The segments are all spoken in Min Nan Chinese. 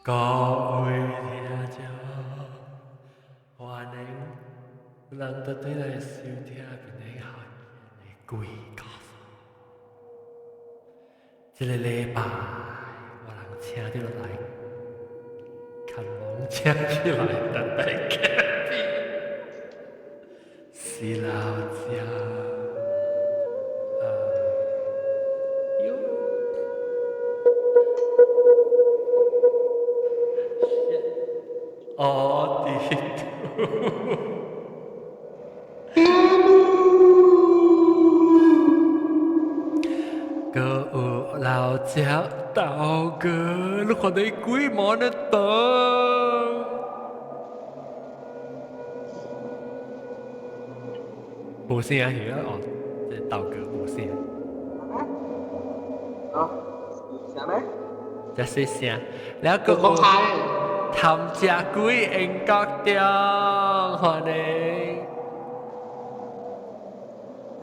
各位聽眾，歡迎咱倒轉來收聽檳城學院的鬼故事。這个禮拜，我人請著來，看網請起來特別嘉賓，是老蔣。啊，喲。哦，地圖。閣有老蔣豆哥，你看你鬼毛的燈。無聲去啊！哦，這豆哥無聲。啊，有聲咩？這細聲，了閣有譚家鬼英國中，歡迎。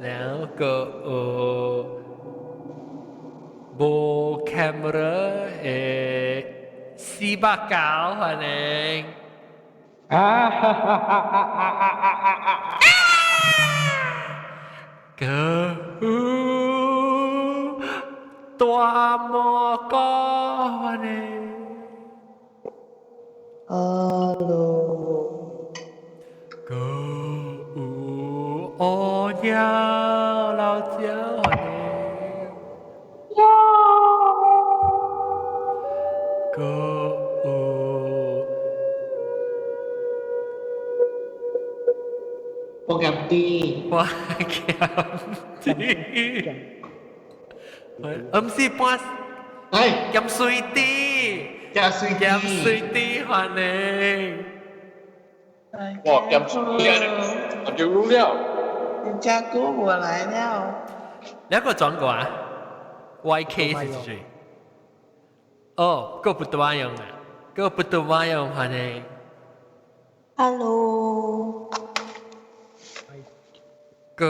了閣有無 camera 的489，歡迎。啊哈哈哈哈哈哈哈哈哈！閣有大魔哥，歡迎。 Hello。閣有烏鳥老蔣，歡迎。閣有半鹹甜，半鹹甜，毋是半，哎，鹹水甜，鹹水鹹水甜，歡迎。哇，鹹水甜，我就入了。人家哥我來了。你一個轉過啊？YK 是誰？哦，個不多用啊，個不多用，歡迎。 Hello。閣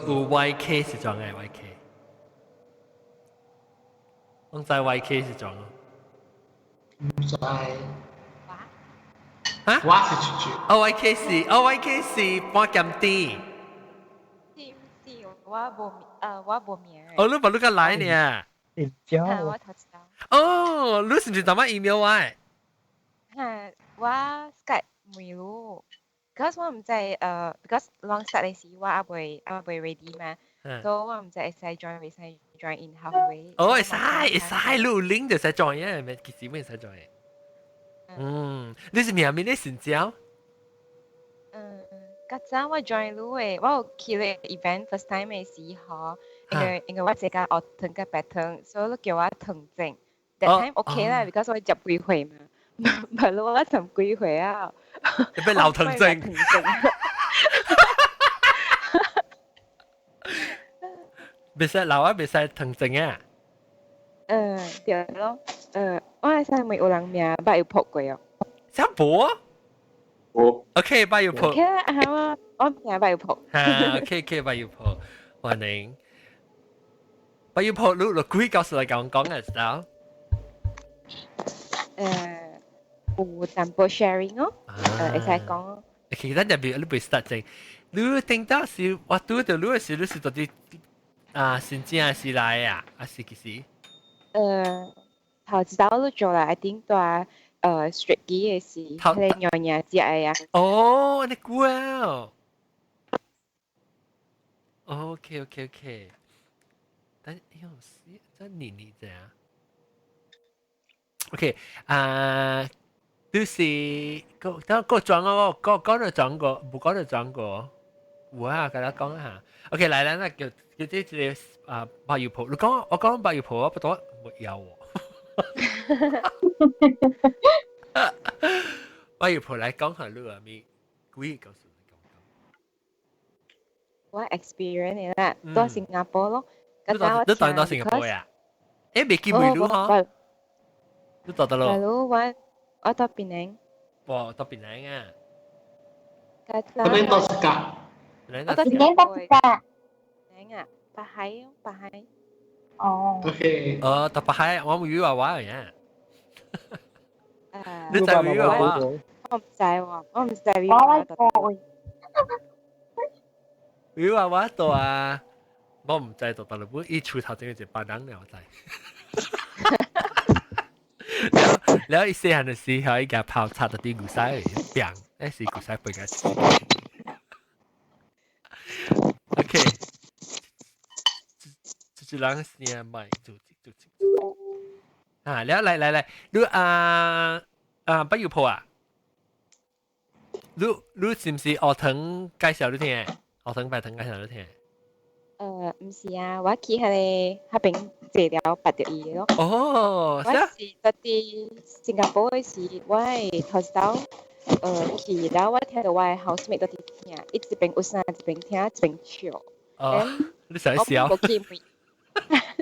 有 YK 是怎嘅 YK？我知 YK 是怎咯？毋知。哈？我是豬豬。哦，YK 是，哦，YK 是半鹹甜。是毋是？我無我無名。哦，你無你個來呢？哈，我頭一道。哦，你是毋是怎麼 email 我？哈，我 Skype 問你，because 我毋知because long start 的時我猶未 ready 嘛，所以我毋知會使 join 袂使 join in halfway。哦，會使會使，你有 link 就使 join 嘅，咪其實會使 join。嗯，你是明明你新椒？嗯，較早我 join 你的，我有去咧 event first time 的時候，因為我這個學糖佮白糖，所以你叫我糖精。That time OK 啦，because 我十幾歲嘛，唔係咯，我十幾歲啊。你變老糖精。袂使老啊，袂使糖精啊。嗯，對咯，我會使問有人名捌有撲過哦。啥無？無。 OK，捌有撲。 OK 啊，我名捌有撲。哈，OK OK，捌有撲，歡迎。捌有撲，你你鬼告訴來講講嘅知道？有淡薄 sharing 哦，會使講哦。其實入邊你袂 start 正，你聽到是我拄著你是你是到底啊新正是來啊，還是其實？頭一道你做啦，I think 蹛straight 機的是，彼个娘娘食的啊。哦，你久啊。OK OK OK，但哎呦，是這年年怎樣？OK 啊，就是個等個轉我個講就轉過，無講就轉過，有啊，共我講下。OK，來來，那叫叫這一個啊白油婆，你講我講白油婆，我不多沒有喎。白油婆來講下你阿咪鬼故事來講講。我 experience 啦，蹛新加坡咯。你到你到新加坡呀？欸，未記未路吼？你到佗落？路我到檳城。哇，到檳城啊！檳城到世界。我到檳城到世界。檳啊，北海北海。哦。 OK。哦，到北海，我冇語話話嘅。你知唔知啊？我毋知喎，我毋知你。我來講。你話我到啊，我毋知到，但係本伊厝頭前一別人了，我知。了了，伊細漢的時候，伊共炮插到啲牛屎餅，那是牛屎背個。OK，這人聲麥做做做。啊，了來來來，你啊啊不要破啊！你是毋是學堂介紹你聽？學堂拜堂介紹你聽？毋是啊，我去彼个彼邊坐了捌著伊咯。哦，我是佇新加坡的時，我的頭一道去了，我聽到我的 housemate 佇聽，伊一邊有啥一邊聽一邊笑。哦，你想笑？我無去問，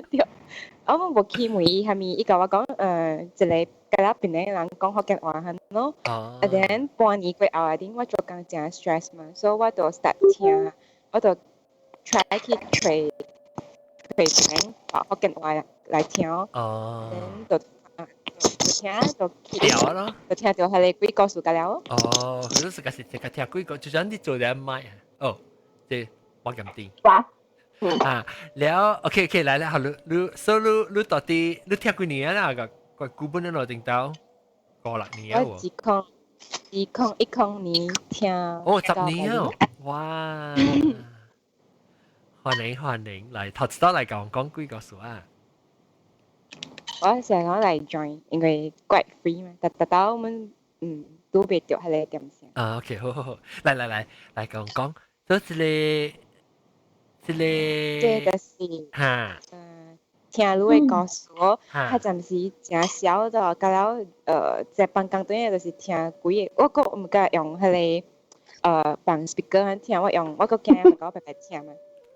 對，我無去問伊蝦米，伊共我講一個佮咱檳城人講福建話很咯。哦。啊，then 半年過後啊，頂我做工誠 stress 嘛，所以我就 start 聽，我就 try 去揣揣聽福建話來聽。哦。就就聽就去。掉咯。就聽著彼个鬼故事個了。哦，佢都是個是這個聽鬼故，就像你做兩麥啊。哦，這我咁定。哇。啊，了，OK OK，來來，好，你你，所以你你到底你聽幾年啊？個個古本的內定到五六年啊？我2010年聽。哦，10年哦，哇！歡迎歡迎，來頭一道來講講幾個數啊？我成日講來 join，因為 quite free 嘛，逐逐到我們拄袂著彼个點聲。啊，OK，好好好，來來來，來講講，這個。這個，這就是哈，聽你的故事哦，較暫時誠少的，到了在放工轉就是聽幾个，我閣毋敢用彼个放 speaker 聽，我用我閣驚我閣白白聽嘛。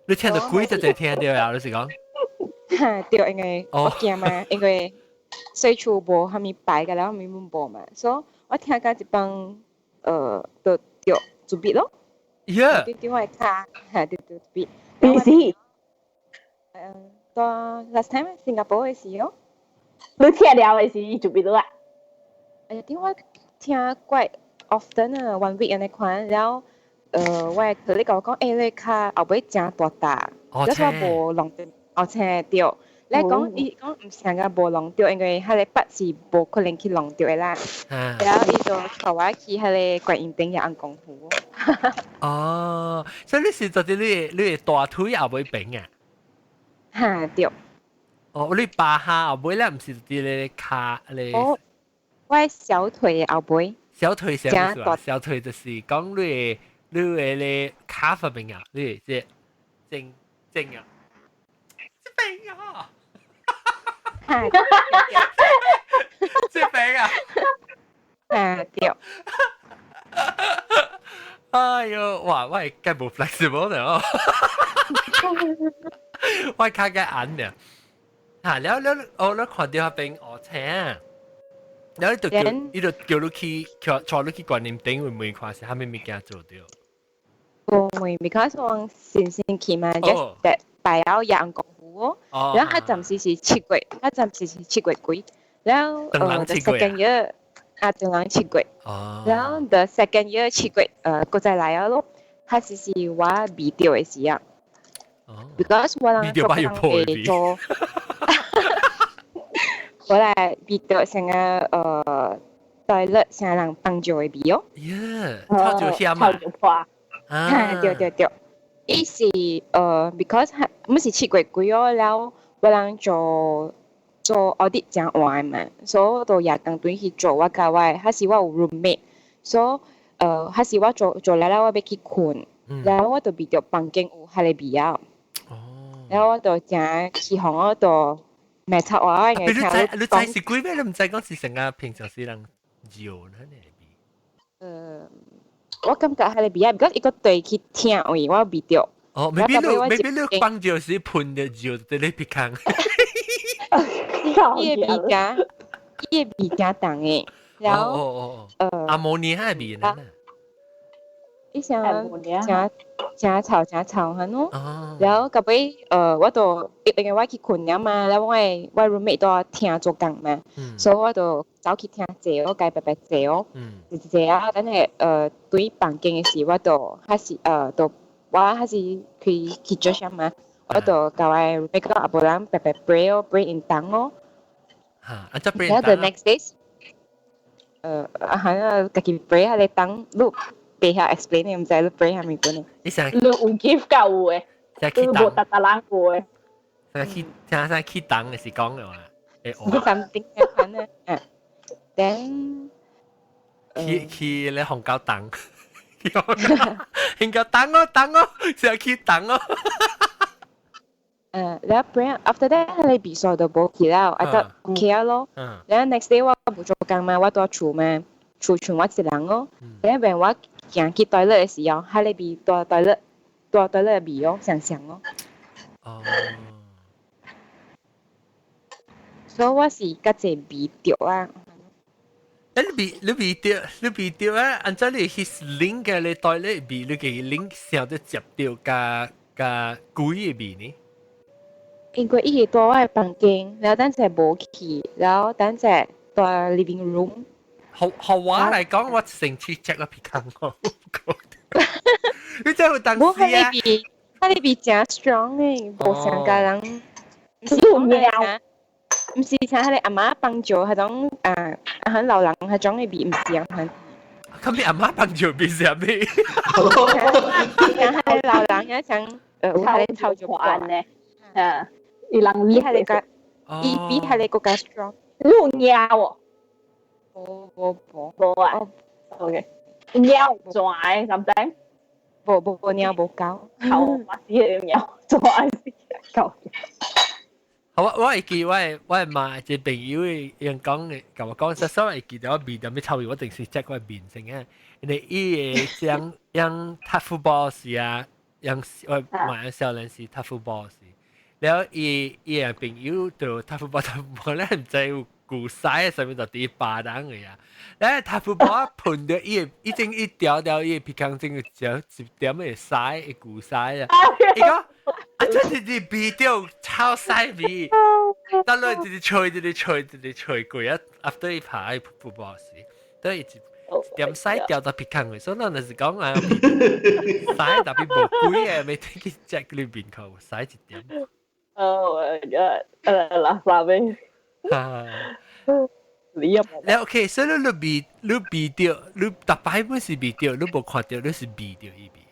你聽到鬼就就聽著啊？你是講？哈，對，因為我驚嘛，因為細厝無啥物擺個了，啥物無嘛，所以我聽到一放就著準備咯。 Yeah。對對，我的跤，哈，對對準備。幾時？到 last time 新加坡的時候。你聽了的時就變咗啊？哎呀，點我聽 quite often 啊，one week 按呢款，然後我的佢你共我講，你跤後尾誠大笪，就是我無弄著，哦，青對。你講伊講毋是個無弄著，因為彼個筆是無可能去弄著的啦。然後伊就帶我去彼个觀音頂遐功夫。哦，所以你是做啲你大腿後尾扁啊？哈對。哦，你巴下後尾咧，毋是佇咧跤咧？哦，我小腿後尾。小腿啥意思啊？小腿就是講你的咧跤邊啊，你這正正啊，這邊啊，這邊啊，啊對。哎喲，哇！我係計無 flexible 呢，我跤較硬呢。嚇，了了，我咧看到彼邊學車，然後就叫，伊就叫你去，叫帶你去觀音頂，會問看是啥物物件做著。無問，because 我先先去嘛，just that 拜了養功夫哦。然後佢暫時是7月，佢暫時是7月幾，然後the second year 啊，中人7月。然後 the second year 7月，閣再來啊咯。彼時是我未著的時啊。because 我人做工會做，我來未著成個toilet 成人幫助的味哦。耶，臭就香嘛。臭就破。哈，對對對。伊是because 毋是7月幾哦，了我人做做 audit 誠晚嘛，所以就夜工轉去做。我佮我，彼時我有 roommate，所以彼時我做做了了，我欲去睏，然後我就聞著房間有彼个味啊。然後我就誠起哄，我就賣臭我，因為你知你知是鬼咩？你毋知講是成個平常時人尿呢個味？我感覺彼个味啊，because 伊個對去聽位，我聞著。哦，maybe 你 maybe 你放尿時噴的尿佇你鼻孔。伊个味誠，伊个味誠重的，然後阿摩尼亞的味呢？伊啥誠誠臭誠臭嚇喏。然後後尾我就因為我去睏了嘛，然後我 roommate 都聽做工嘛，所以我就走去聽坐咯，共白白坐哦。坐坐啊，等下對房間的時，我就還是就我還是去去做啥嘛，我就共我 roommate 講啊，無咱白白 pray 哦，pray 𪜶當哦。嚇，啊這 pray 然後 the next day 啊係啊，家己 pray 下你當，你袂曉 explain 你毋知你 pray 啥物本。你想你有 gift 夠有的，你無逐逐人有的。想去聽啥去當的是講的話，會 something 咁樣啊，then 去去咧紅膠當，紅膠當哦當哦，想去當哦。然後 pray after that 你鼻數就無去了，I thought OK 啊咯。然後 next day 我無做工嘛，我蹛厝嘛，厝剩我一人咯。然後我行去 toilet 的時候，彼个味蹛 toilet 蹛 toilet 的味哦，相像哦。哦。所以我是較濟味著啊。欸，你味著，你味著啊！按怎你去 link 嘅你 toilet 味，你給 link 上就接著佮佮鬼的味呢？因為伊是蹛我的房間，然後等陣無去，然後等陣蹛 living room。學學我來講，我成次 check 個鼻孔我。你真係有當時啊？無，彼个味，彼个味誠 strong 的，無像佮人。是有貓。毋是像彼个阿嬤放尿彼種啊啊，很老人彼種的味，毋是啊。咁你阿嬤放尿味是啥物？像彼个老人遐像有彼个臭尿罐呢？啊，伊人比彼个伊比彼个閣較 strong。你有貓哦？無無無無啊。OK。貓跩的，sometimes。無無無貓無狗。狗，我是貓，跩是狗。好，我會記我媽一個朋友伊講的，共我講，說所會記得我味著欲臭味，我定時 check 我面先啊。因為伊會將用踢 football 時啊，用我媽少年時踢 football 時，然後伊伊个朋友就踢 football 踢 football 咧，毋知有舊屎啥物就佇巴人的啊。咧踢 football 噴著伊個，已經一條條伊个鼻孔前有一點的屎，會舊屎啊。伊講。啊！這是你鼻著臭屎味，到落一直吹，一直吹，一直吹過啊！after 伊拍 football 時，都一點屎掉到鼻孔去，所以咱就是講啊，屎特別無鬼的，每天去 check 你面口屎一點。 Oh my god！垃圾味。你又你 OK，所以你味你味著，你逐擺本是味著，你無看著，你是味著伊味。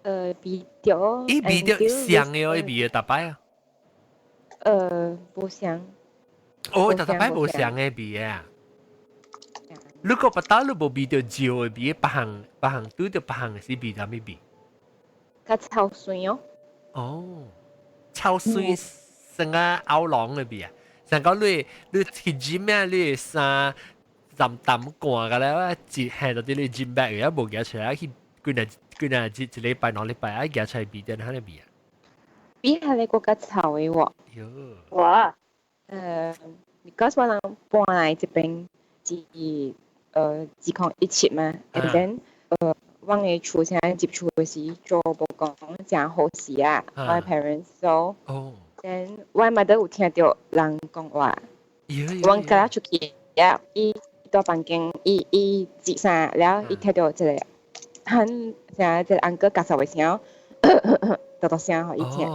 味著。伊味著像的哦，伊味的逐擺啊。無像。哦，逐擺無像的味啊。如果別打你無味著尿的味，別項別項拄著別項是味啥物味？較臭酸哦。哦，臭酸成個喉嚨的味啊！像講你你去 gym 啊，你衫浸淡汗個咧，一下就佇你 gym bag 啊，無舉出來去幾若幾若一一禮拜兩禮拜啊，舉出來味著哪個味啊？比彼個閣較臭的喎。喲。哇！because 我人搬來這邊是2017嘛，and then 我的厝現在入厝的時做無講誠好勢啊，我的 parents so，then 我 mother 有聽著人講話，我佮出去，了伊蹛房間，伊伊折衫，了伊聽著一個很像一個 uncle 咳嗽的聲，大大聲予伊聽。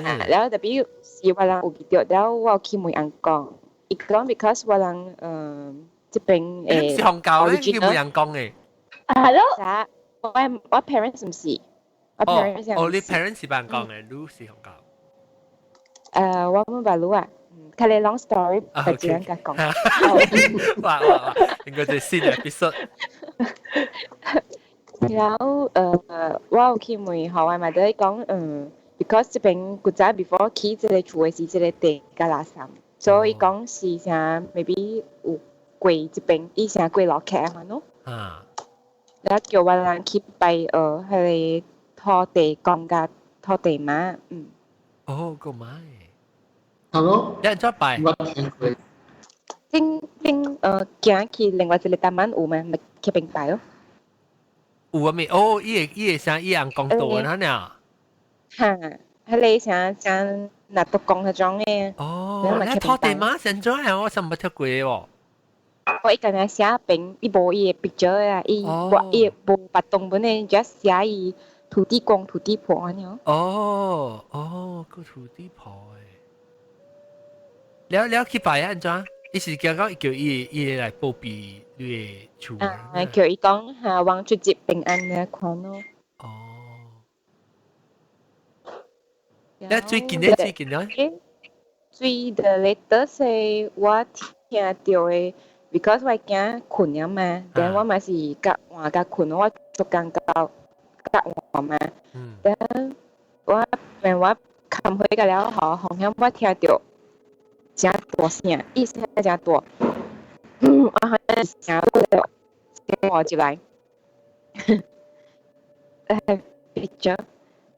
啊，了特別是我人有記著，了我有去問翁講，伊講 because 我人這邊的，是紅教咧，去問人講的。係咯。我我 parents 毋是，我 parents 哦，你 parents 是別人講的，你是紅教。我問爸魯啊，較咧 long story，別一人共講。哇哇哇，應該是新的 episode。然後我有去問予我 mother 講，because 這邊古早 before 起這個厝的時，這個地較垃圾，所以講是啥 maybe 有過這邊，伊啥過落客啊喏。啊。然後叫我人去拜彼個土地公佮土地媽，嗯。哦，個媽。 Hello。你按怎拜？我聽過。頂頂行去另外一個單元有嗎？咪去邊拜咯。有啊未？哦，伊個聲伊人講道啊呢？嚇，係你像像拿督公嗰種嘅。哦，你拖地馬成咗係我真冇聽過喎。我伊敢若寫餅，伊無伊個 picture 啊，伊我伊無白動本嘅，只寫伊土地公、土地婆按呢。哦哦，個土地婆誒。了了去拜啊，按怎？伊是叫講叫伊伊來保庇你的厝。啊，叫伊講下望出入平安嘅款咯。哦。你最近咧，最近咧？最 the latest 我聽到的。because 我驚睏了嘛，then 我嘛是較換較睏，我逐工到較換嘛。then 我when 我看回個了後，好像我聽到誠大聲，伊聲誠大，我好像聲聲我入來，picture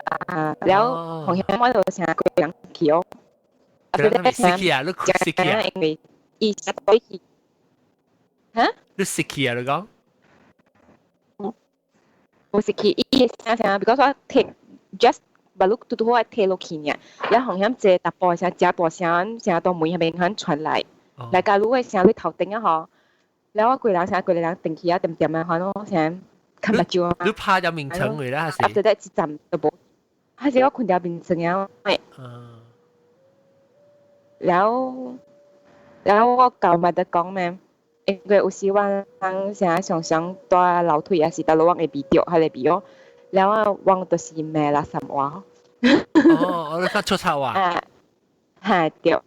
啊，了好像我就聲個人去哦。啊，你死去啊！你死去啊！因為伊聲對去。嚇？你死去啊！你講？無死去，伊聲聲，because 我聽 just 把你拄拄好我聽落去爾，然後好像一個淡薄聲，誠大聲，聲到門彼邊肯傳來，來假如我聲你頭頂啊吼，然後我規人聲規個人轉去啊，點點啊，反正聲看目睭啊。你拍咗眠床去啦，還是？ After that 一站都無，還是我睏佇眠床啊？嗯。然後，然後我舊咪得講咩？因為有時我人啥常常蹛樓梯，還是佗落我會鼻著，彼个鼻哦。然後我就是罵垃圾話。哦，你講出醜話。啊，嚇對。哦。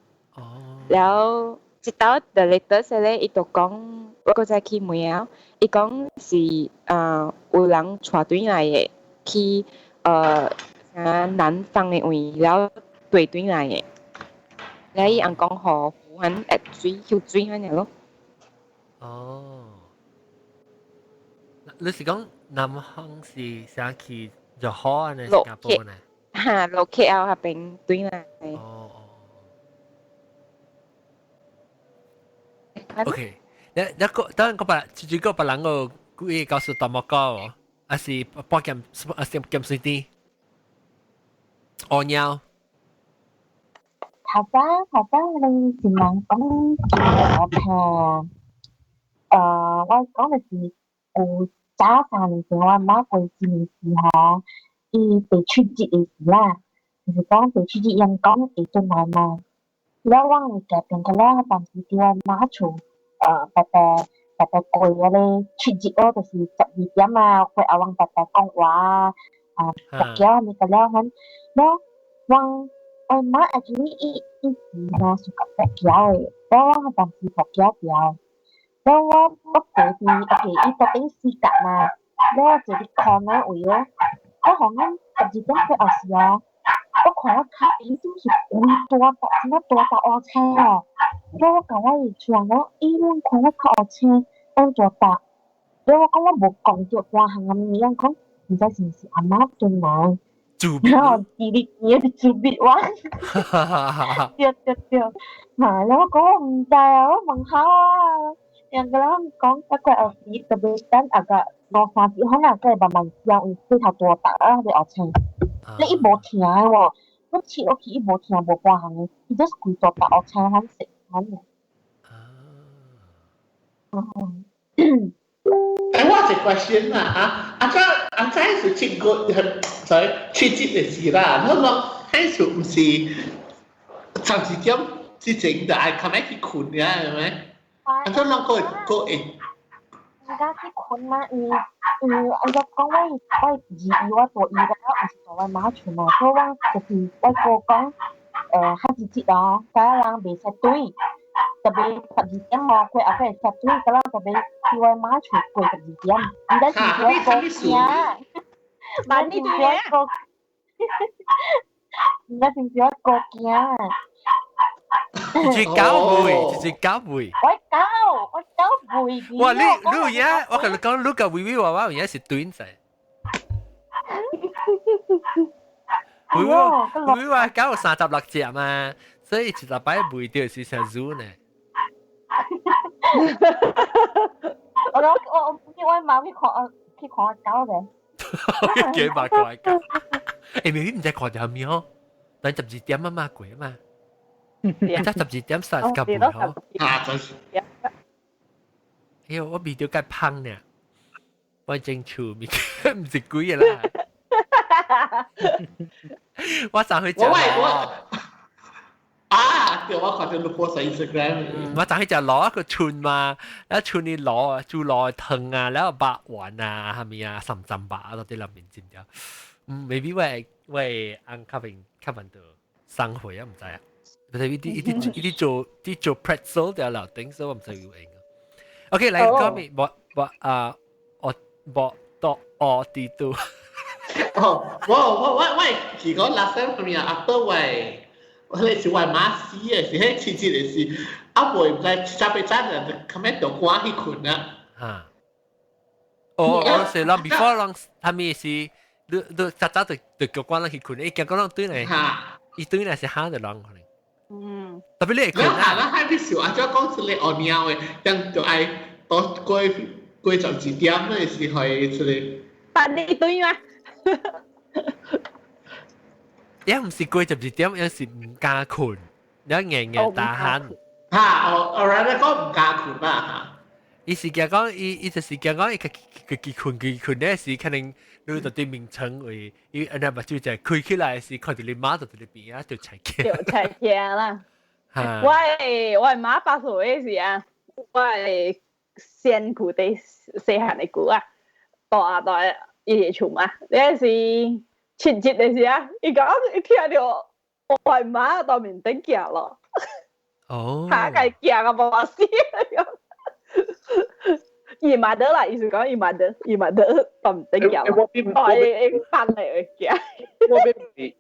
然後直到 the latest 咧，伊就講，我閣再去問啊，伊講是啊有人帶轉來的，去啥南方的位，然後對轉來的。然後伊翁講予湖岸會水，有水按呢咯。哦，你是講南方是啥去就好啊？呢新加坡呢？哈，落 KL 彼邊對啦。哦哦。OK，一一個當個別，這個別人個故意告訴大莫講，還是半劍，還是劍水滴？哦尿。頭先頭先你是問講我聽。我講的是有早3年前我阿嬤過身的時吼，伊第七日的時啦，就是講第七日𪜶講會轉來嘛。了我有家變個了，當時佇我阿嬤厝，白白白白過彼个七日哦，就是12點啊，過後阮白白講話啊，啊，佛教按呢個了款，了我我阿嬤 actually 伊伊是吼是較佛教的，了我當時佛教掉。了我我坐佇 OK，伊頭頂四角嘛，了我坐佇 corner 位哦，我予阮12點過後時哦，我看我跤邊是毋是規大搭，這麼大搭烏青哦，了我共我的厝人講，欸，阮看我跤烏青，按大搭，了我講我無講著半項仔物，阮講毋知是毋是阿嬤轉來，然後佇咧耳佇自閉我，對對對，嘛，了我講我毋知啊，我問候啊。兩個人講，一個後時特別等啊個五三節，可能閣會慢慢消，因為血頭大搭啊，個後青。你伊無疼的喎，我切落去伊無疼無半項的，伊就是規大搭烏青款色款的。啊。欸，我一個 question 啦嚇，啊早啊早是7月，sorry，7節的時啦，我講彼時毋是12點之前就愛較愛去睏呀，係咪？啊，怎啷個個會？毋敢去睏嘛，因為因為按怎講，我我二姨我大姨了，毋是住我媽厝嘛，所以我就是我哥講，較直接哦，敢人袂使轉，特別12點哦，過後閣會使轉，敢人特別去我媽厝過十二點，毋知是我哥驚，毋知是我哥，毋知是我哥驚。一隻狗尾，一隻狗尾。我狗，我狗尾。哇！你你有影？我共你講，你佮微微娃娃有影是對仔。微微微娃狗有36隻嘛，所以一禮拜尾著是成組呢。我我我我媽咪看，去看狗嘅。幾百個狗。誒，明明唔知看到咩嗬？等12點啊嘛，過啊嘛。則12點30半嗬。啊，就是。哎呦，我味到較芳呢，我正厝物唔是鬼啦。我昨去食。我我啊，對，我看到你 post 喺 Instagram。我昨去食螺個串嘛，แล้ว串啲螺豬螺湯啊，แล้ว肉丸啊，係咪啊，三浸肉啊，到啲裏面煎掉。嗯，maybe 我按較平較慢到生回啊，唔知啊。佢哋一啲一啲一啲做啲做 pretzel 掉樓頂，所以我唔知要用。OK，嚟講咪，我我啊，我我多我啲都。哦，我我我我是講 last time 係咪啊？after 我我咧是我媽死嘅，是迄親戚的是，啊袂唔知七八早就後尾就趕去睏啦。嚇！哦，我是諗 before 人，他們是你你早早就就叫趕人去睏，伊驚講人對嚟，伊對嚟是嚇到人可能。嗯。特別你會睏啊！咱還必須按照講出來屙尿的，人就愛到過過12點的時候出來。但你對嗎？一唔是過12點，一是唔敢睏，你硬硬打鼾。嚇！我我來講唔敢睏啦嚇。伊是驚講，伊伊就是驚講，伊家己睏佢睏咧時，可能你就對眠床位，伊按呢目睭就開起來時，看到你媽就佇你邊啊，就齊驚。就齊驚啦。我我媽8歲時啊，我先佢哋細漢的久啊，大大伊個厝嘛，那是親戚的時啊，伊講伊聽到我媽到面頂行咯。哦。他個驚啊無死。伊嘛得啦，意思講伊嘛得，伊嘛得當唔得行。我邊我會放嚟會驚。我邊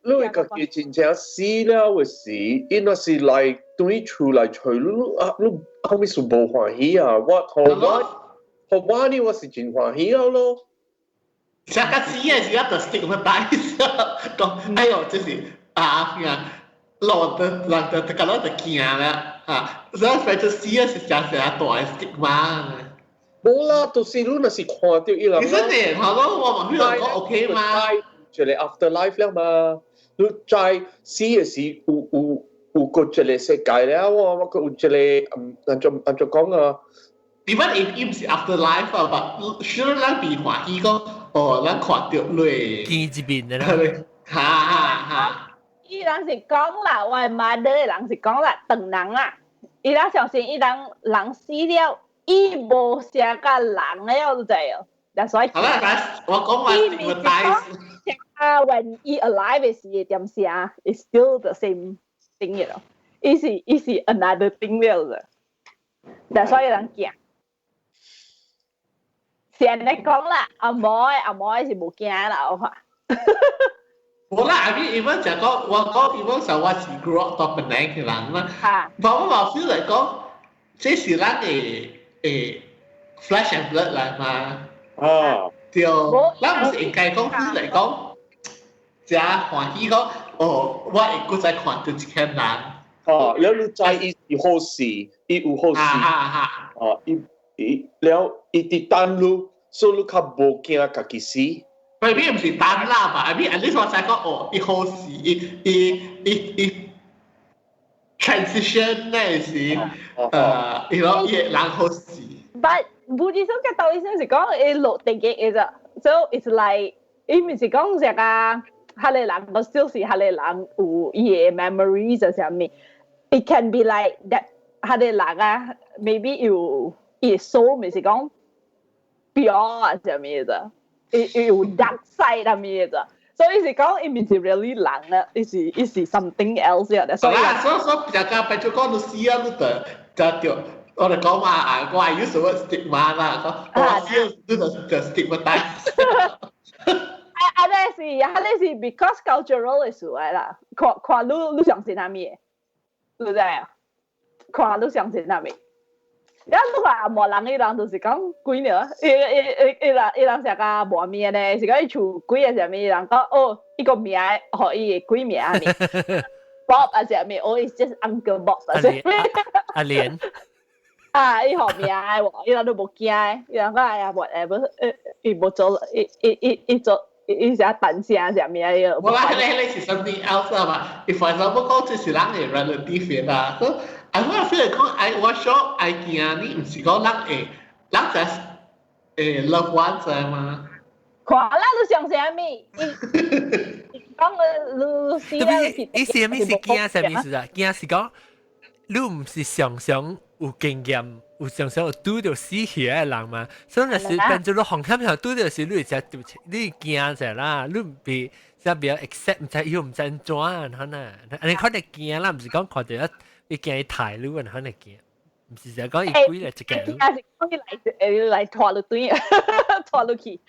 你會家己真正死了的時，伊若是來對厝來揣你，啊，你後面是無歡喜啊！我予我予我呢，我是真歡喜了咯。成個死嘅時間就 stigmatize 講，哎呦，這是啊咩啊，老的人就覺得就驚啦嚇，所以反正死嘅是成成大 stigma。無啦，就是你若是看到伊人。其實你，我我問佢講 OK 嗎？一個 afterlife 了嘛，你在死嘅時有有有個一個世界了，我我個有一個嗯，按怎按怎講啊？ Even if 伊毋是 afterlife 啊，but sure 咱比歡喜講，哦，咱看到你見一面的啦。哈哈哈！伊人是講啦，我媽的人是講啦，斷人啊，伊人相信伊人人死了，伊無啥個人了，就知哦。所以好啦，我講話伊毋是講啊，when 伊 alive 時點寫，is still the same thing 咯。伊是伊是 another thing 了的，但所以人驚。先你講啦，阿妹阿妹是無驚啦，我話。無啦，I mean even 就講我講 even 就我是 grow up 到本來嘅人啦。嚇！我我 feel 嚟講，這是咱的誒 flesh and blood 來嘛。啊。對，咱毋是應該講 feel 嚟講，真歡喜講，哦，我會閣再看到一個人。哦，了你知伊是好事，伊有好事。啊啊哦，伊伊了伊佇等你，所以你較無驚家己死。 Maybe 毋是等啦吧，I mean at least 我知講哦，伊好事，伊伊伊伊 transition 咧是誒，伊講伊人好事。 But Buddhism 嘅道理是講伊落地獄嘅啫，so it's like 伊毋是講啥個，彼個人個 still 是彼個人有伊嘅 memories 啊啥物。It can be like that 彼個人啊，maybe 有伊 soul 毋是講 pure 啊啥物啫，伊有 dark side 啥物啫。所以是講伊毋是 really 人啦，伊是伊是 something else 嘅。所以所以所以大家變做講你死啊，你就就我哋講話啊，我係 use the word stigma 啦，講我死你就就 stigmatize。啊啊！那是啊，那是 because cultural 的事來啦。看看你你相信啥物的？你知啊？看你相信啥物？然後你看無人伊人就是講鬼呢，伊伊伊伊人伊人成個無面咧，是講伊厝鬼啊啥物，伊人講哦，伊個名予伊的鬼名啊，Bob 啊啥物，哦，it's just Uncle Bob 啊啥物。阿蓮。啊，伊學命喎，伊人都無驚，伊人講哎呀，whatever，伊無做，伊伊伊伊做，伊成等聲啥物啊？伊無啦，你是 something else 啊嘛？If for example 講這是人的 relative 啦，so I 我 feel 講愛我 sure 愛驚你，毋是講人會，人 just 樂觀知嘛？看啦，你想啥物？伊講你死啦！伊是啥物是驚啥物事啊？驚是講你毋是常常有經驗，有常常有拄著死去的人嘛？所以若是變做你風險上拄著時，你會知對你驚者啦，你毋比即比較 accept，毋知又毋知按怎可能，你可能驚啦，毋是講看著伊驚伊抬你，可能驚。毋是就講伊鬼來一個。驚是講伊來來拖落對，拖落去，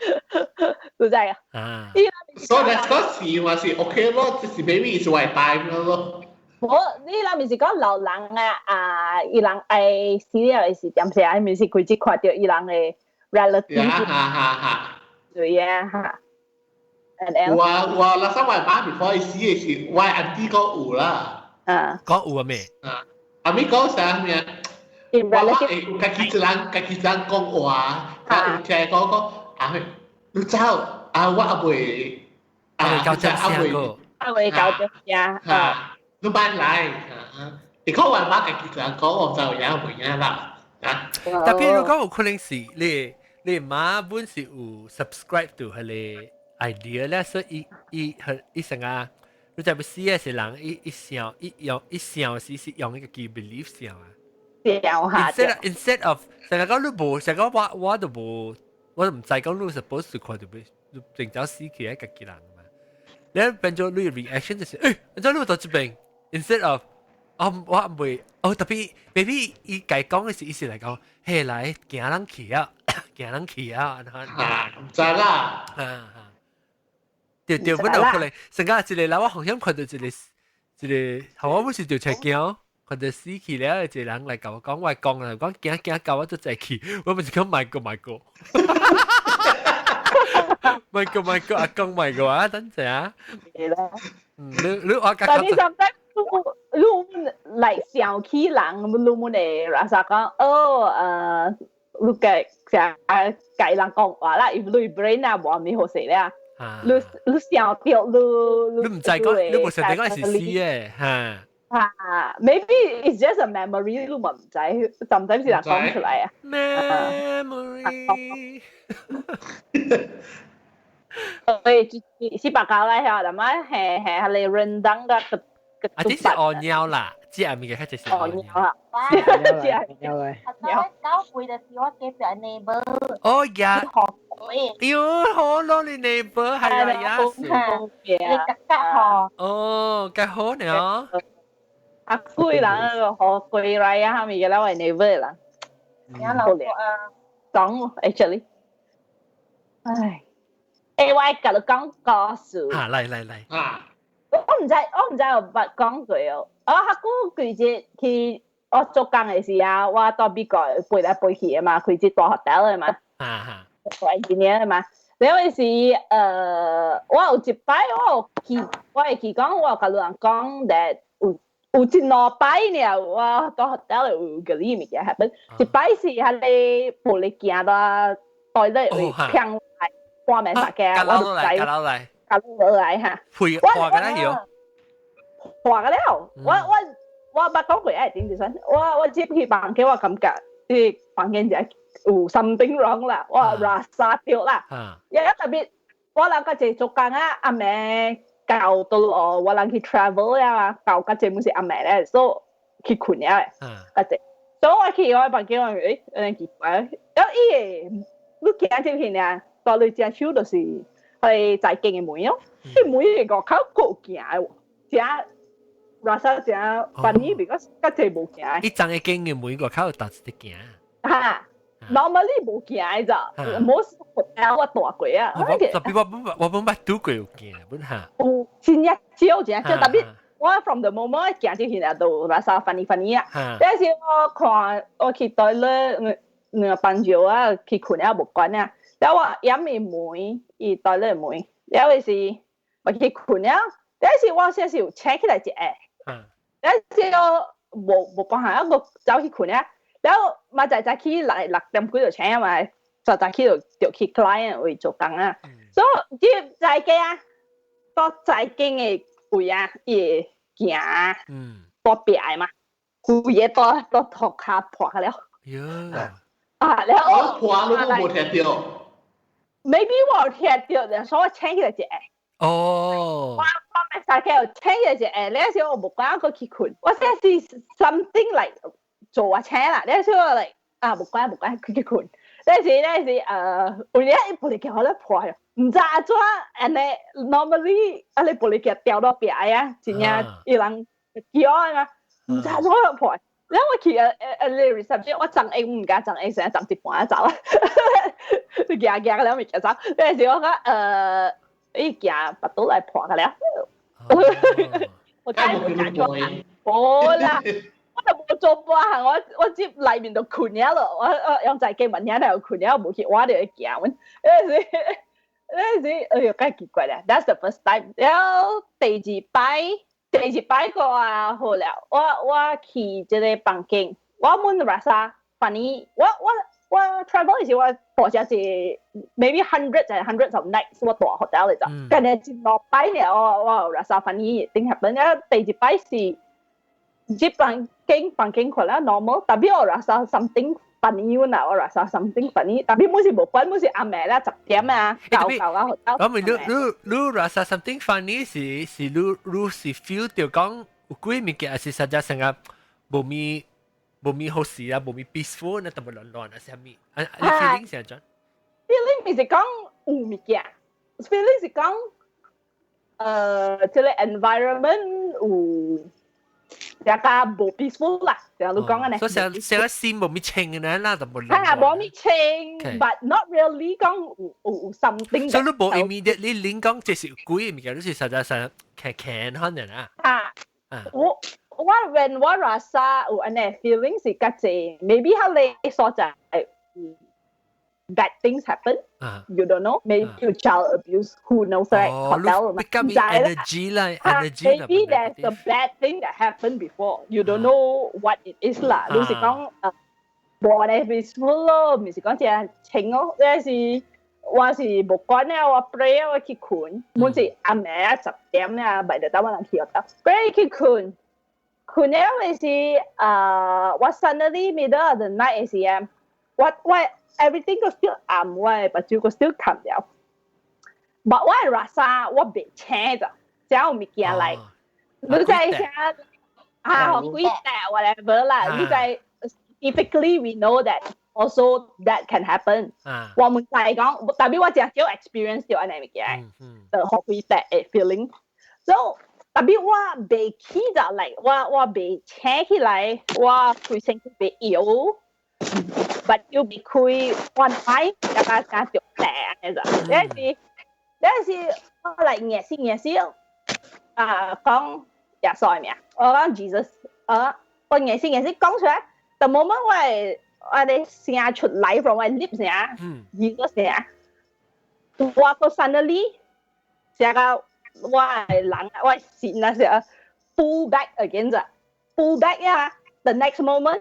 有知啊？啊。所以嗰時話是 OK 咯，就是 maybe 是我 time 咯。無，你若毋是講老人啊，啊，伊人愛死了的時，點時啊，毋是開始看著伊人的 relative。哈哈哈。對啊，哈。有啊有啊，那時我媽 before 伊死的時，我 auntie 講有啦。啊。講有啊咩？啊，阿咪講啥物？我會有家己一人，家己一人講話，啊有聽講講，啊你走，啊我阿未，啊交接聲個，阿未交接聲，啊，你慢來，啊，你講我媽家己一人講，我就有袂影啦，啊。特別如果有可能是你媽本是有 subscribe to 彼个 idea 咧，所以伊伊伊成啊，你就要死的是人，伊伊想伊用伊想是是用一個叫 belief 想啊。掉下 Instead of 成日講你無，成日講我都無，我都毋知講你 suppose 看著欲正走死去的家己人嘛。你變做你 reaction 就是，欸，按怎你佇這邊？Instead of 哦，我袂，哦，特別 maybe 伊家講的是意思來講，嘿來行人去啊，行人去啊，啊，毋知啦，啊啊，對對，本來可能成個一個人，我好像看著一個一個，我不是就出驚。看著死去了，一個人來共我講，我講啦，講驚驚到我都再去，我毋是講賣過賣過，賣過賣過，阿公賣過啊，等陣啊。係啦。嗯，你你我但你 sometimes 你來想起人，你們會拉啥講？哦，你嘅成日計人講話啦，if 你 brain 啊無咪好勢咧，你你想著你你毋知講，你無想著講是死的嚇。啊，maybe it's just a memory，你嘛毋知，sometimes 是人講出來啊。 Memory。所以是白教來嚇，但係係係係你 rendang 個個啊，這是餓尿啦，這下面嘅較就是餓尿啦，這尿嚟。啊，九歲就是我隔壁 neighbor。哦呀，喲，好咯，你 neighbor 係啊呀，你格格嗬。哦，幾好呢。啊，貴人好貴來啊，後面嘅啦，我 neighbor 啦。有老婆啊。講 actually，唉，欸，我共你講故事。啊，來來來。啊。我毋知，我毋知有捌講過哦。我較久幾日去我做工的時啊，我到美國飛來飛去的嘛，開這大 hotel 的嘛。啊哈。做 engineer 的嘛。了後時，我有一擺我有去，我會記講，我有共人講 that 有有一兩擺爾，我到 hotel 有個呢物件 happen。一擺是彼个玻璃鏡到 toilet 位砰來半暝三更，我就知。落來。落落來哈。配破個了。破個了，我我我捌講過愛點就算，我我入去房間，我感覺這房間就有 something wrong 啦，我拉著啦。也特別，我人個一做工啊，暗暝到到哦，我人去 travel 啊，到個這毋是暗暝咧，所以去睏了的，個這，所以我去我房間我誒有點奇怪，然後伊個你行進去呢，到你隻手就是係在間的門哦，彼門的外口閣有行的喎，真拉薩真 funny because 較濟無行。伊層的間的門外口有搭一個行。哈，normally 無行的咋，most hotel 我蹛過啊。特別我本我本捌拄過有行，本哈。有真正少，真少，特別我 from the moment 行進去就拉薩 funny funny 啊。但是我看我去 toilet 兩班少啊，去睏啊無關啊。然後我掩的門，伊 toilet 門，了後是我去睏了，但是我先是有醒起來一下，但是我無無辦法，我走去睏了。然後嘛就早起來6點幾就請嘛，就早起就去 client 位做工啊。所以這在家啊，到在間的位啊，伊會行到壁的嘛，規個都塗跤破了。啊，然後我破你都無聽到。 Maybe 我有聽到，所以我請起來一下。我咪使叫請起來一下，那時候我無管我去睏，我先是 something like 做我請啦，那時候我 like 啊無管無管去去睏。那時有影伊玻璃鏡我咧破去，毋知按怎按呢 normally 啊你玻璃鏡掉到壁啊，真正伊人叫啊嘛，毋知按怎破。然後我去你 reception，我裝英毋敢裝英，成日裝一半走啊，行行了咪走。那時我講伊行腹肚來破個了。我真係冇做，冇啦。我就冇做半項，我接內面就睏了咯。我用在機問遐就睏了，無去我就會行。那時，哎呦，梗奇怪啦。That's the first time。然後第二擺個啊好了，我去這個房間，我問 rasa funny，我 travel 時我或者是 maybe hundreds and hundreds of nights 我蹛 hotel 嚟咋，今日一落擺呢，我 rasa funny thing happen。然後第二擺是這房間可能 normal，但係我 rasa something funny 啦，我 rasa something funny，但係每是無關，每是暗暝啦，10點啊，九九啊 hotel。我問你rasa something funny 是你是 feel 到講有鬼物件，還是實在成個無咪好事啊，無咪 peaceful，那特別亂亂啊，啥物？啊，你 feeling 是怎？feeling 唔是講有物件，feeling 是講這個 environment 有。大家無 peaceful 啦，就你講嘅呢。所以成成個心無咪清嘅呢，啦就無。係啊，無咪清，but not really 講有 something。所以你無 immediately 諗講這是鬼物件，你是實在實騎騎可能啊。啊，我 when 我 rasa 有按呢 feeling 是較濟，maybe 佢哋所在 bad things happen. You don't know. Maybe child abuse. Who knows, right? Hotel. Energy 啦，energy. Maybe there's a bad thing that happened before. You don't know what it is 啦。你是講無咧 peaceful 咯，唔是講只清咯。你是我是無管咧，我 pray 我去睏，每次暗暝10點咧，咪就等我人去學校，pray 去睏。睏了嘅是我 suddenly middle of the night 時啊，我 everything 都 still 暗，我的目睭個 still 冚了。But 我的 rasa 我袂醒咋，只有物件來，你知啥？啊，鬼帶 whatever 啦，你知 scientifically we know that also that can happen。我們就係講，特別我真少 experience 到按呢物件，就予鬼帶的 feeling。So 特別我袂起就嚟，我袂醒起來，我規身軀袂搖。目睭袂開，我愛大家加著病嘅咋。那是我來硬死硬死啊，講耶穌的名，我講 Jesus，啊，我硬死硬死講出來，the moment 我的聲出來 from 我 lips 聲，Jesus 聲，我個 suddenly 成個我的人我心啊是 pull back again 咋，pull back 呀，the next moment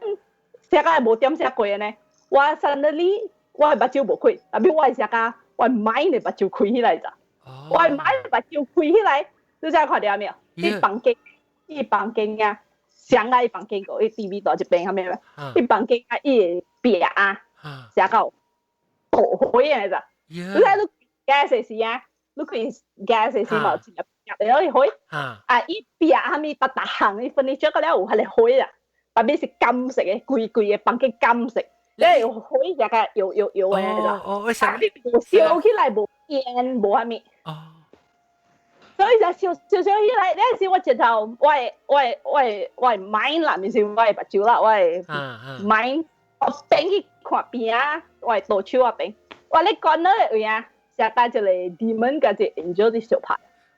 成個無點聲過呢。我 suddenly 我的目睭無開，特別我的成個我 mind 的目睭開起來咋，我的 mind 目睭開起來，你知看到沒有？伊房間啊，上愛房間個，伊 TV 大一邊啥物咩？伊房間啊，伊的壁啊，成個倒火的咋？你知你 gas 的時啊，你看 gas 的時嘛有一粒入來火，啊，伊壁啥物逐逐項伊 furniture 個了有彼個火啊，特別是金色的，規規个房間金色。你火只個搖搖搖的咋？哦，為什麼？無燒起來，無煙，無啥物。所以就燒燒燒起來，那時我直頭，我的 mind 啦，毋是我的目睭啦，我的 mind，我變去看邊啊，我的倒手啊邊，我咧講那個位啊，成個一個 demon 佮一個 angel 佇相拍。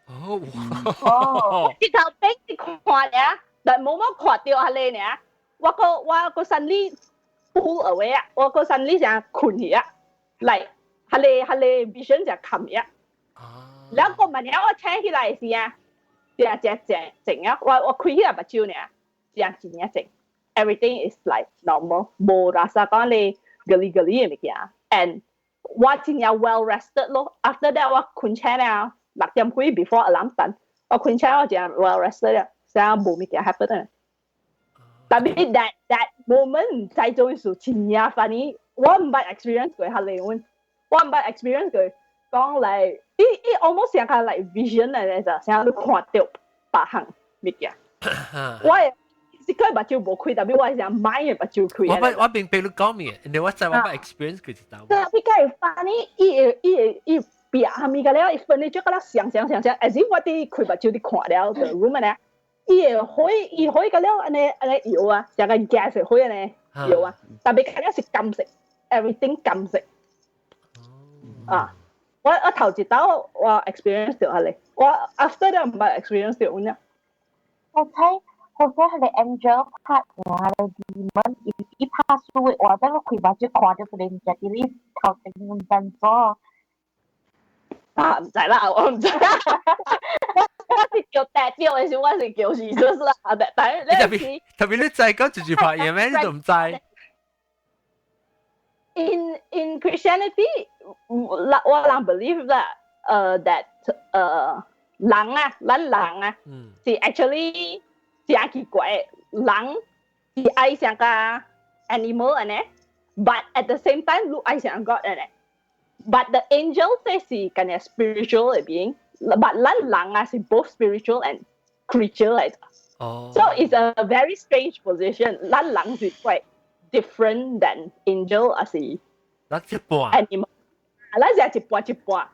哦，直頭變去看爾，但無乜看著彼個爾，我個 suddenly pull away 啊，我個 suddenly 成睏去啊，來，彼個 vision 就冚去啊。然後個問了我醒起來時啊，正正靜靜啊，我開起來目睭爾，正真正靜。Everything is like normal，無拉薩講你ဂ哩ဂ哩嘅物件，and 我真正 well rested 咯。After that 我困醒了6點幾 before alarm 彈，我困醒我真 well rested 了，啥無物件 happen。但係 that moment 毋知做事真正 funny，我毋捌 experience 過遐個，我毋捌 experience 過講嚟，伊伊 almost 像個 like vision 嚟咧，就像你看到別項物件。我是佢目睭無開，但係我係想買嘅目睭開。我明白你講咩，你我知我捌 experience 過一道。對，比較 funny，伊會伊會伊壁下面個了，伊分你就個了想想想想，as if 我佇開目睭佇看了個 room 咧。伊會火，伊火個了按呢按呢搖啊，像個 gas 的火按呢搖啊，但係個了是金色，everything 金色。啊，我頭一道我 experience 到下咧，我 after that 毋捌 experience 到呢。我睇我睇係你 angel 拍我係 demon，伊伊拍輸的話，等我開目睭看到佢哋物件佇你頭前唔知做。啊，毋知啦，我毋知。我是叫代表的時，我是叫是就是啦，但但係特別特別你知講住住拍嘢咩？你都唔知。 In Christianity，我人 believe 啦，that 人啊，咱人啊，是 actually 真奇怪，人是愛像個 animal 按呢，but at the same time 你愛像 God 按呢。But the angels 是敢若 spiritual 的 being，but 咱人啊是 both spiritual and creature 來的。哦。 So it's a very strange position。咱人是 quite different than angel 還是咱一半 animal。咱是一半一半。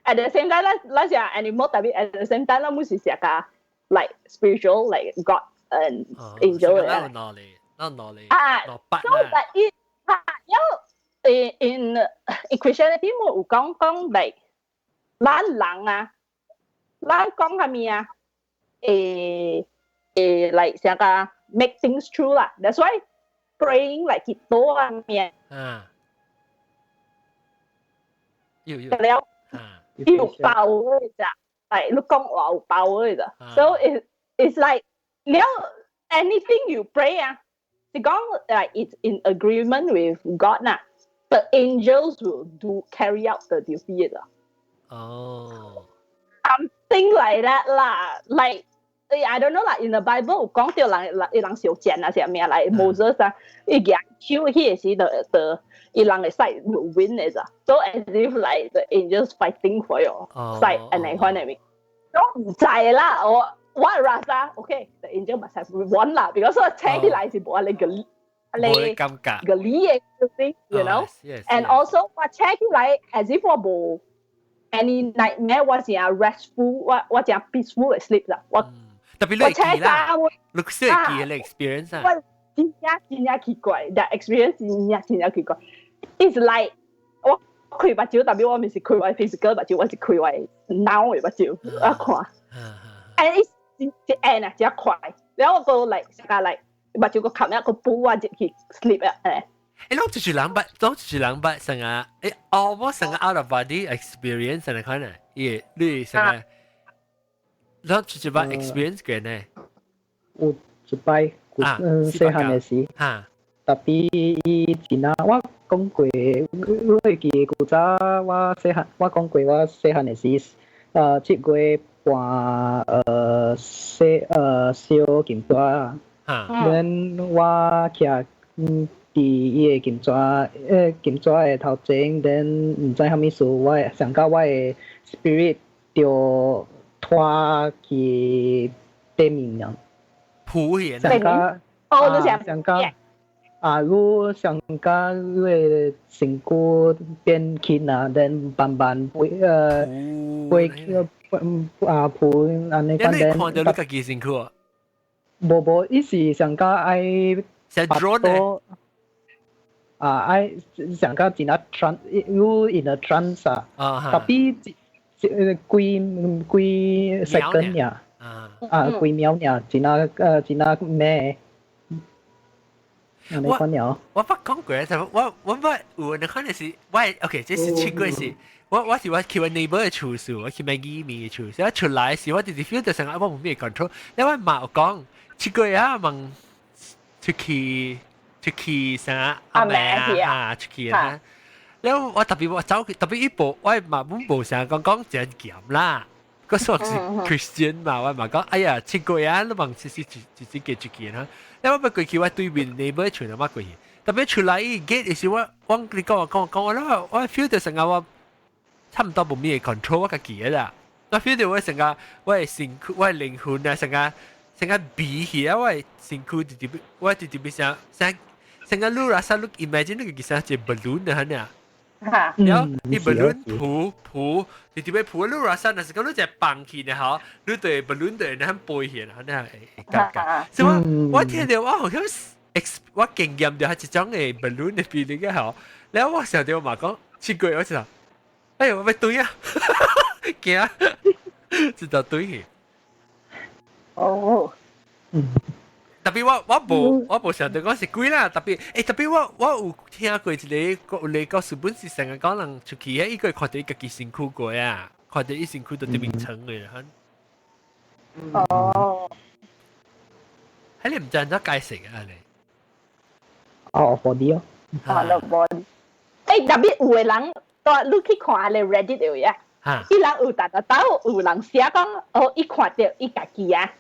At the same time，咱咱是 animal，但係 at the same time，咱毋是成個 like spiritual like God and angel 嘅。咱有腦力，咱有腦力。啊，so but it 啊，有。In Christianity 冇有講講 like 咱人啊，咱講啥物啊？誒 like 成個 make things true 啦。That's why praying like 祈禱啊咩？啊，有有了，有 power 的咋？like 你講話有 power 的。So it's like 了 anything you pray 啊，是講 like it's in agreement with God 啦。The angels will do carry out the duty 啦。哦。 Something like that 啦，like I don't know 啦，in the Bible 有講到人人伊人相戰啊，啥物啊，like Moses 啊，伊舉手彼個時就伊人的 side will win 的咋，so as if like the angels fighting for your side 按呢款的物，我毋知啦，我我 rasa okay，the angel must have won 啦，because 我聽起來是無按呢個。你感覺個理嘅 thing，you know，and also 我請起來 as if 我無 any nightmare，我真 restful，我我真 peaceful 的 sleep 啦，我特別你記啦，你識記你 experience 啊，我真正真正奇怪，that experience 真正真正奇怪，it's like 我開目睭，但係我毋是開我 physical 目睭，我是開我腦的目睭，我看，and it's 一按啊，真快，然後我個 like 成個 like 目睭個冚一個布啊，入去 sleep 啊，誒。誒，攏就是人捌，攏就是人捌成個，誒，almost 成個 out of body experience 成個可能，伊你成個，攏就是捌 experience 過呢。有一擺，細漢的時，但係伊真啊，我講過，我會記得古早我細漢，我講過我細漢的時，7月半，細燒金紙啊，then 我徛佇伊个金紙，金紙的頭前，then 毋知啥物事，我想到我的 spirit 就拖去對面了。浮現上甲哦，你上甲啊，你上甲你的身軀變輕啊，then 慢慢飛飛啊浮按呢款。你看到你家己身軀啊？無無，伊是上甲愛像 drone 呢？啊，愛上甲真啊 trance，you in a trance 啊，但係幾幾 second 爾，啊幾秒爾，真啊真啊咩？我我捌講過，就我我捌有你可能是我 OK，這是7月是，我我是我去我 neighbor 的厝時，我去買義麵的厝，所以出來時我就是 feel 到成我無咩 control，因為媽有講7月啊問，出去出去啥阿妹啊，出去啊。了我特別我走，特別一步，我嘛本無想講講真鹹啦。嗰時我是 Christian 嘛，我嘛講，哎呀，七個啊，你問是是是是記出去哈。了我欲過去，我對面 neighbor 厝阿媽過去，特別出來 gate 時我你講我講講我咧，我 feel 到成個我差唔多無咩 control 我家己啦。我 feel 到我成個我的身軀，我的靈魂啊，成個成個比起啊，我的身軀直直我直直變成成成個你啦，啥你 imagine 你個其實一 balloon 啊，呢？然後伊 balloon 浮浮，直直欲浮，你啦啥，若是講你只放去呢，吼，你對 balloon 對那飛起，那會感覺。所以我我聽到我好像 ex 我經驗到係一種的 balloon 的 feeling 嘅吼，然後我想到嘛講，奇怪，我就，哎呦，我欲對啊，驚，就就對去。哦，特別我無想到講是鬼啦，特別特別我有聽過一個有個故事本是成日講人出去，伊個看到伊家己身軀過啊，看到伊身軀都對面床嘅。哦，喺你毋知按怎解釋啊？你 out of body 哦。 Out of body。特別有的人，你去看咧 Reddit 有呀，伊人有逐個兜有人寫講，哦，伊看著伊家己啊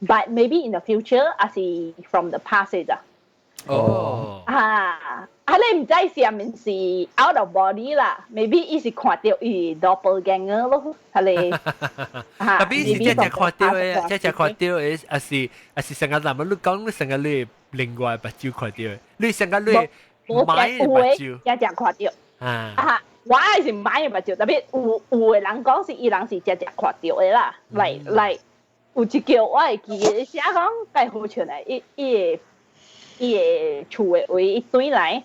，but maybe in the future，抑是 from the past 咋？哦。啊，啊你毋知是毋是 out of body 啦？Maybe 伊是看著伊 doppelganger 咯，係你。特別是這隻看著的，這隻看著的，抑是成個人你講你成個你另外目睭看著的，你成個你買目睭，這隻看著。啊，我係是買目睭，特別有的人講是伊人是這隻看著的啦，來來，有一句我會記得寫講，蓋好笑咧，伊伊的伊的厝的位伊轉來，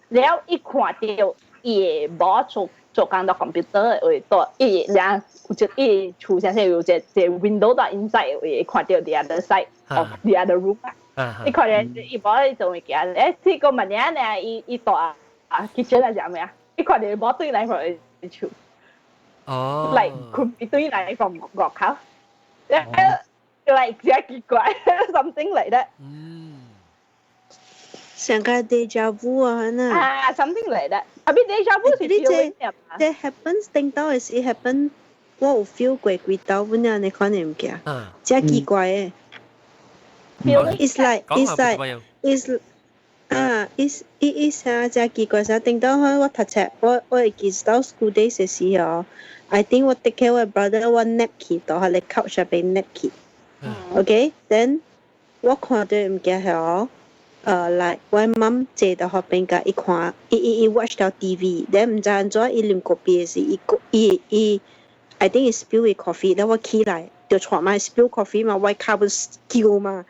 了伊看著伊的某做做工到 computer 的位，到伊了有一伊厝啥啥有一個 window 到 inside 位，看著 the other side of the other room 啊，伊看著伊某咧做物件，這個物件呢，伊伊蹛啊 kitchen 還是啥物啊？伊看著某轉來 from 伊厝，哦，like 佢轉來 from 外口，like 真奇怪，something like that。上個 deja vu 啊，那啊，something like that。啊，比 deja vu 是你這這 happens 頂到的時 happen，我有 feel 過幾道，本來你可能物件，真奇怪的。It's like it's 啊，it's 伊伊啥真奇怪啥？頂到我讀冊，我會記到 school days 的時候，I think 我 take care 我 brother 我 nap 去到彼個 couch 上邊 nap 去。OK，then 我看著物件係like 我媽坐到彼邊共伊看，伊伊伊 watch 到 TV，then 毋知按怎伊啉咖啡的時，伊伊伊，I think 伊 spill 伊 coffee，然後我起來就帶嘛 spill coffee 嘛，我跤本叫嘛，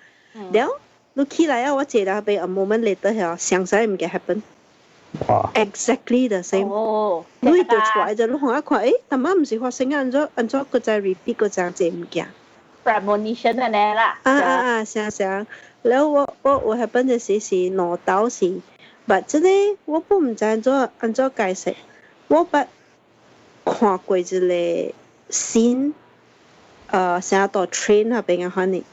然後你起來啊，我坐到彼邊 a moment later 係相似物件 happen。Exactly the same。哦，你就出來就你看一看，淡仔毋是發生按怎按怎，閣再 repeat 閣這個物件。 Premonition 按呢啦。啊啊啊！啥啥。了我有 happen 的時是兩道是，but 這個我本毋知按怎按怎解釋。我捌看過一個 scene，啥到 train 那邊的款呢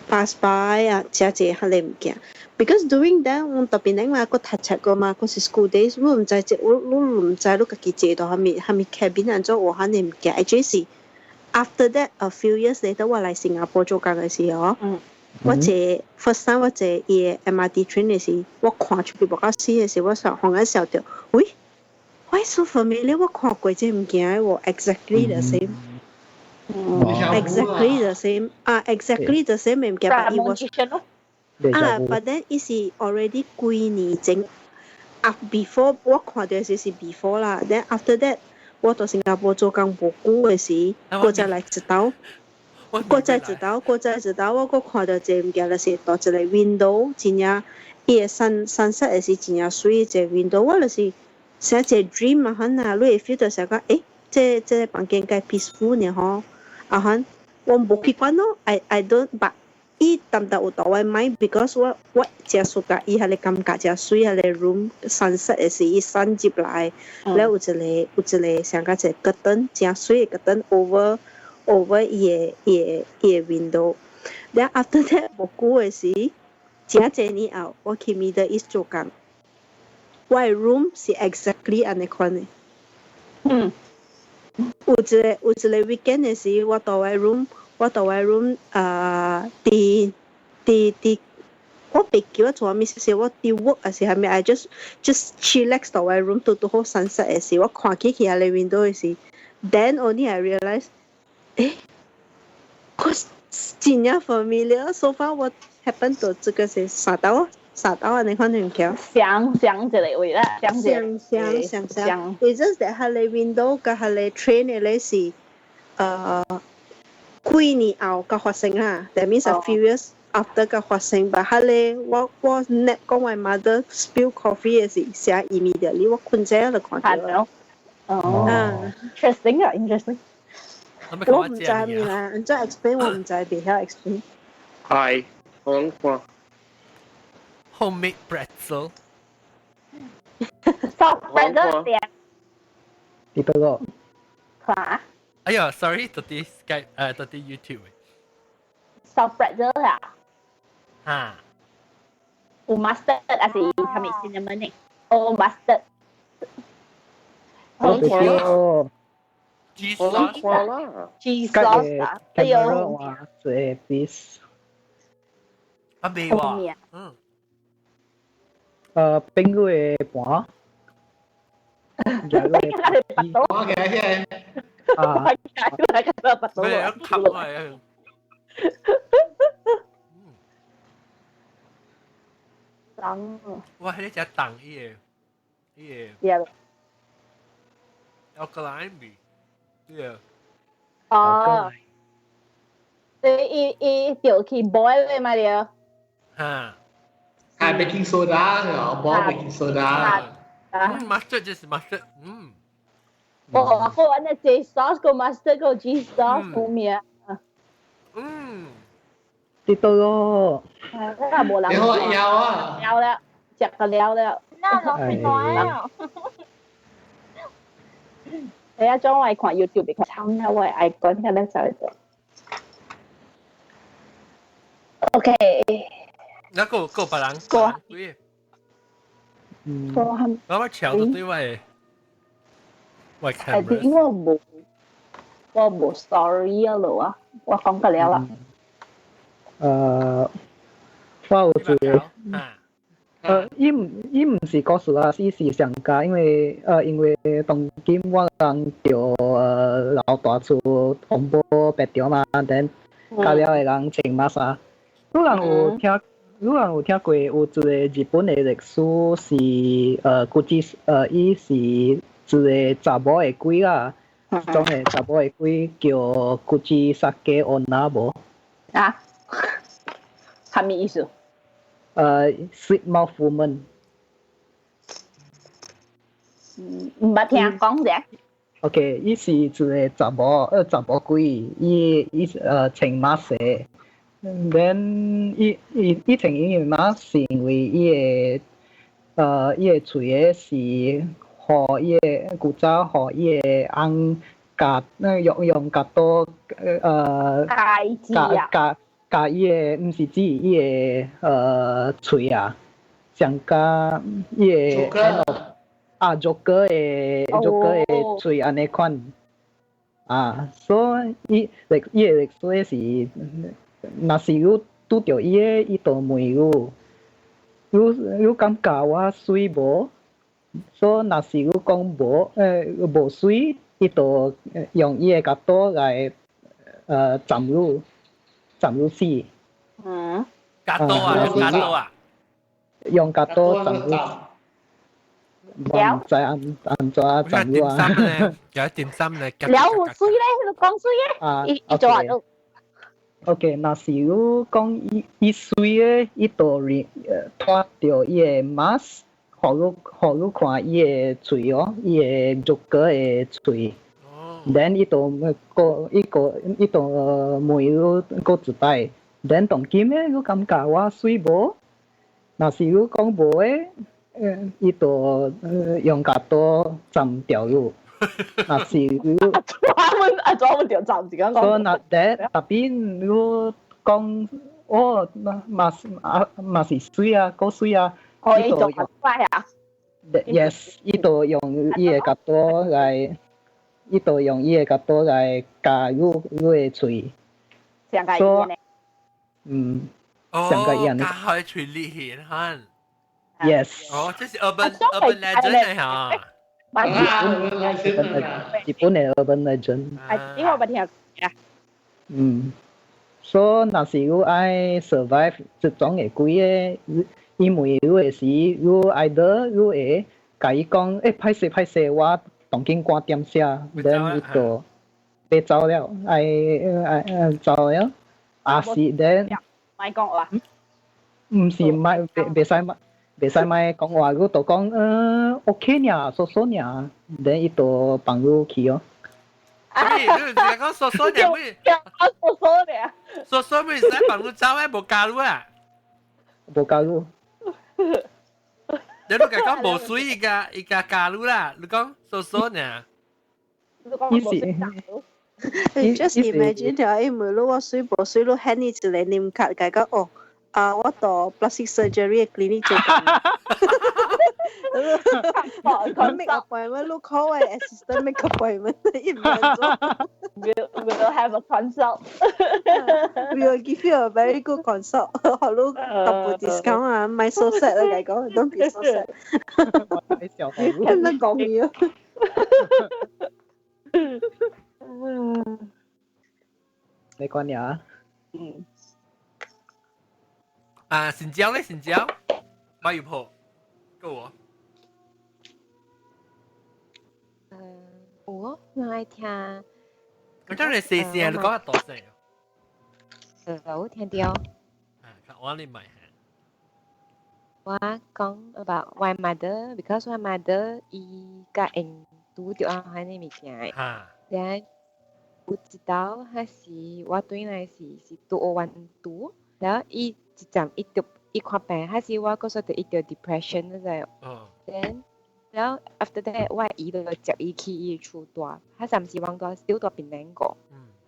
？Pass by 啊，食這彼个物件。Because during that，我特別咧嘛，閣讀冊過嘛，閣是 school days，我毋知這我我毋知你家己坐到啥物啥物 cabin 按怎有彼个物件。Actually 是 after that a few years later，我來新加坡做工的時候。我坐 first time 我坐伊的 MRT train 的時，我看出去無夠死的時，我想忽然想著，喂，why so familiar？我看過這物件喎，exactly the same。Exactly the same 啊，exactly the same 物件，but it was 啊，but then 伊是 already 幾年前啊，before 我看著時是 before 啦，then after that 我到新加坡做工無久的時，閣再來一道。閣再一道，閣再一道，我閣看著這個物件，就是佇一個 window，真正伊的 sunset 的是真正媠一個 window，我就是寫一個 dream 啊，款啊，你會 feel 到想講，這這個房間介 peaceful 呢吼，啊款，我無去管咯，I don't but 伊淡淡有佇我 mind，because 我我誠 suka 伊彼個感覺誠媠，彼個 room sunset 的時，伊散入來，了有一個有一個像個一個 curtain，誠媠的 curtain over 伊的伊的伊的 window。Then after that 無久的時，真濟年後，我去 Middle East 做工，我的 room 是 exactly 按呢款的。有一個 weekend 的時，我到我 room，啊，佇佇佇，我袂記我做啥物事，我佇 work 還是啥物，I just chillax 到我 room 拄拄好 sunset 的時，我看起去遐個 window 的時，then only I realize，欸，我真正 familiar，so far 我 happen to 這個是啥兜啥兜按呢款物件。相相一個位啦，相相相相。It's just that 彼個 window 佮彼個 train 的咧是，幾年後才發生啊，that means a few years after 才發生。但彼個我 nap 講我 mother spill coffee 的時，寫 immediately 我睏醒就看著。哦。Interesting 啊，interesting。我毋知物啦，按怎 explain 我毋知，袂曉 explain。係，講看。 Homemade pretzel。 Soft pretzel 點？幾多個？看。哎呀，sorry，到底 Skype 到底 YouTube。 Soft pretzel 啊？嚇。有 mustard 還是啥物 cinnamon 呢？哦，mustard。我對。 Cheese sauce 啦。 Cheese sauce 啊，哎呦，哇，這 piece。啊，未喎。嗯。冰個盤。我嘅嘅。啊。咩一吸係。當。哇！你隻糖伊個，伊個。 Yeah. Alkaline 味。Yeah. 哦。你伊伊掉去 boil 的嘛對？嚇。係 baking soda 啊，boil baking soda。嗯，mustard 就是 mustard，嗯。哦，我按呢這 sauce 個 mustard 個 cheese sauce 好味。嗯。啲多咯。啊，無人。你好有啊。有了，食個了了。那老食了。你啊，將我看 YouTube 看慘啦，我愛講下咧就係。OK。那個個別人個。嗯。我橋都對外，外 camera。係我無 story 啊咯啊，我講過了啦。我有一個，伊毋是故事啦，伊是上加，因為當今我人著老大厝紅毛白條嘛，等教了的人穿馬衫。你人有聽過有一個日本的歷史是估計伊是一個查某的鬼啦，種的查某的鬼叫口裂女無？啊？啥物意思？ Sweet mouth woman。毋捌聽講者。 OK，伊是一個查某鬼，伊穿馬色。Then 伊穿伊的馬是因為伊的喙的是予伊的古早予伊的翁咬用鉸刀咬咬咬伊的毋是指伊的喙啊，上加伊的啊肉哥的肉哥的喙按呢款啊，所以伊歷伊的歷史是，若是你拄著伊的，伊就問你，你感覺我媠無？所以若是你講無媠，伊就用伊的鉸刀來斬你，斬你死。嗯。鉸刀啊，用鉸刀啊。用鉸刀斬你。我毋知按怎斬你啊。有一點心咧。了有媠咧，你講媠咧。啊。伊伊做啊都。 OK，若是你講伊媠的，伊就脫著伊的 mask，予你看伊的喙哦，伊的肉果的喙。Then 伊就閣伊閣伊就問你閣一擺，then 當今咧，你感覺我媠無？若是你講無的，伊就用鉸刀斬掉你。若是你，阿專門阿專門就斬自己講。所以若第特別你講哦，嘛是啊嘛是水啊，夠水啊。哦，伊做快啊！Yes，伊就用伊个角度來，伊就用伊个角度來咬你你的喙。上個樣呢？嗯，上個樣。咬開喙裂痕哈。 Yes。哦，這是 urban legend 嚟嚇。日本的 urban legend。啊，呢個我冇聽過。嗯，所以若是你愛 survive 這種的鬼的，因為你的時，你 either 你會共伊講，欸，歹勢歹勢，我當緊趕點寫，then 伊就別走了，愛愛走了，啊是 then 莫講話。毋是莫袂袂使莫袂使莫講話，你就講OK 爾，so so 爾，then 伊就放你去哦。所以你是講 so so 爾咩？講 so so 爾。 so so 咩使放你走咩？無加入啊？無加入。你都講無水，伊個伊個加入啦。你講 so so 爾。意思。你 just imagine 條伊問你我水無水，你喊你一個啉卡，共講哦。啊！我到 plastic surgery 的 clinic 做工。我 make appointment，你 call 我 assistant make appointment，伊毋免做。 We'll have a consult. We will give you a very good consult. 予你 double discount 啊，莫 so sad 啊，共講，don't be so sad。你講嘢啊？你講嘢啊？嗯。啊，新疆咧，新疆，馬油婆，夠我。有，我愛聽。我真係細聲，你講得大聲。有聽到。啊，我你咪。我講 about my mother because my mother 伊佮𪜶拄著按彼个物件。哈。然有一道彼時我轉來時是拄學完拄，然後伊一站伊就伊看病，彼時我閣說著伊著 depression 你知無？Then 然後 after that 我姨就接伊去伊厝住，彼陣時阮住小住檳榔個，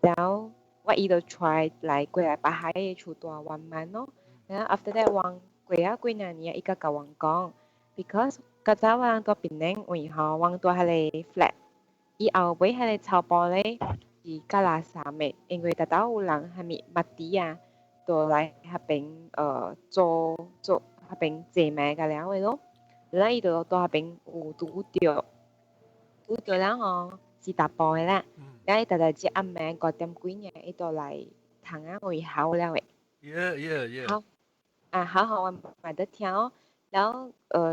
然後我姨就帶來過來北海的厝住圓滿咯。然後 after that 阮過啊幾若年，伊才共阮講，because 較早我人住檳榔位吼，阮住彼个 flat，伊後尾彼個草埔咧是較垃圾的，因為逐兜有人啥物捌豬啊，就來彼邊做做彼邊坐賣甲了的咯。然後伊就住彼邊有拄著，拄著了吼是逐步的啦。然後伊逐逐日暗暝5點幾爾，伊就來窗仔位嚎了的。 好，啊，好好，我嘛得聽哦。然後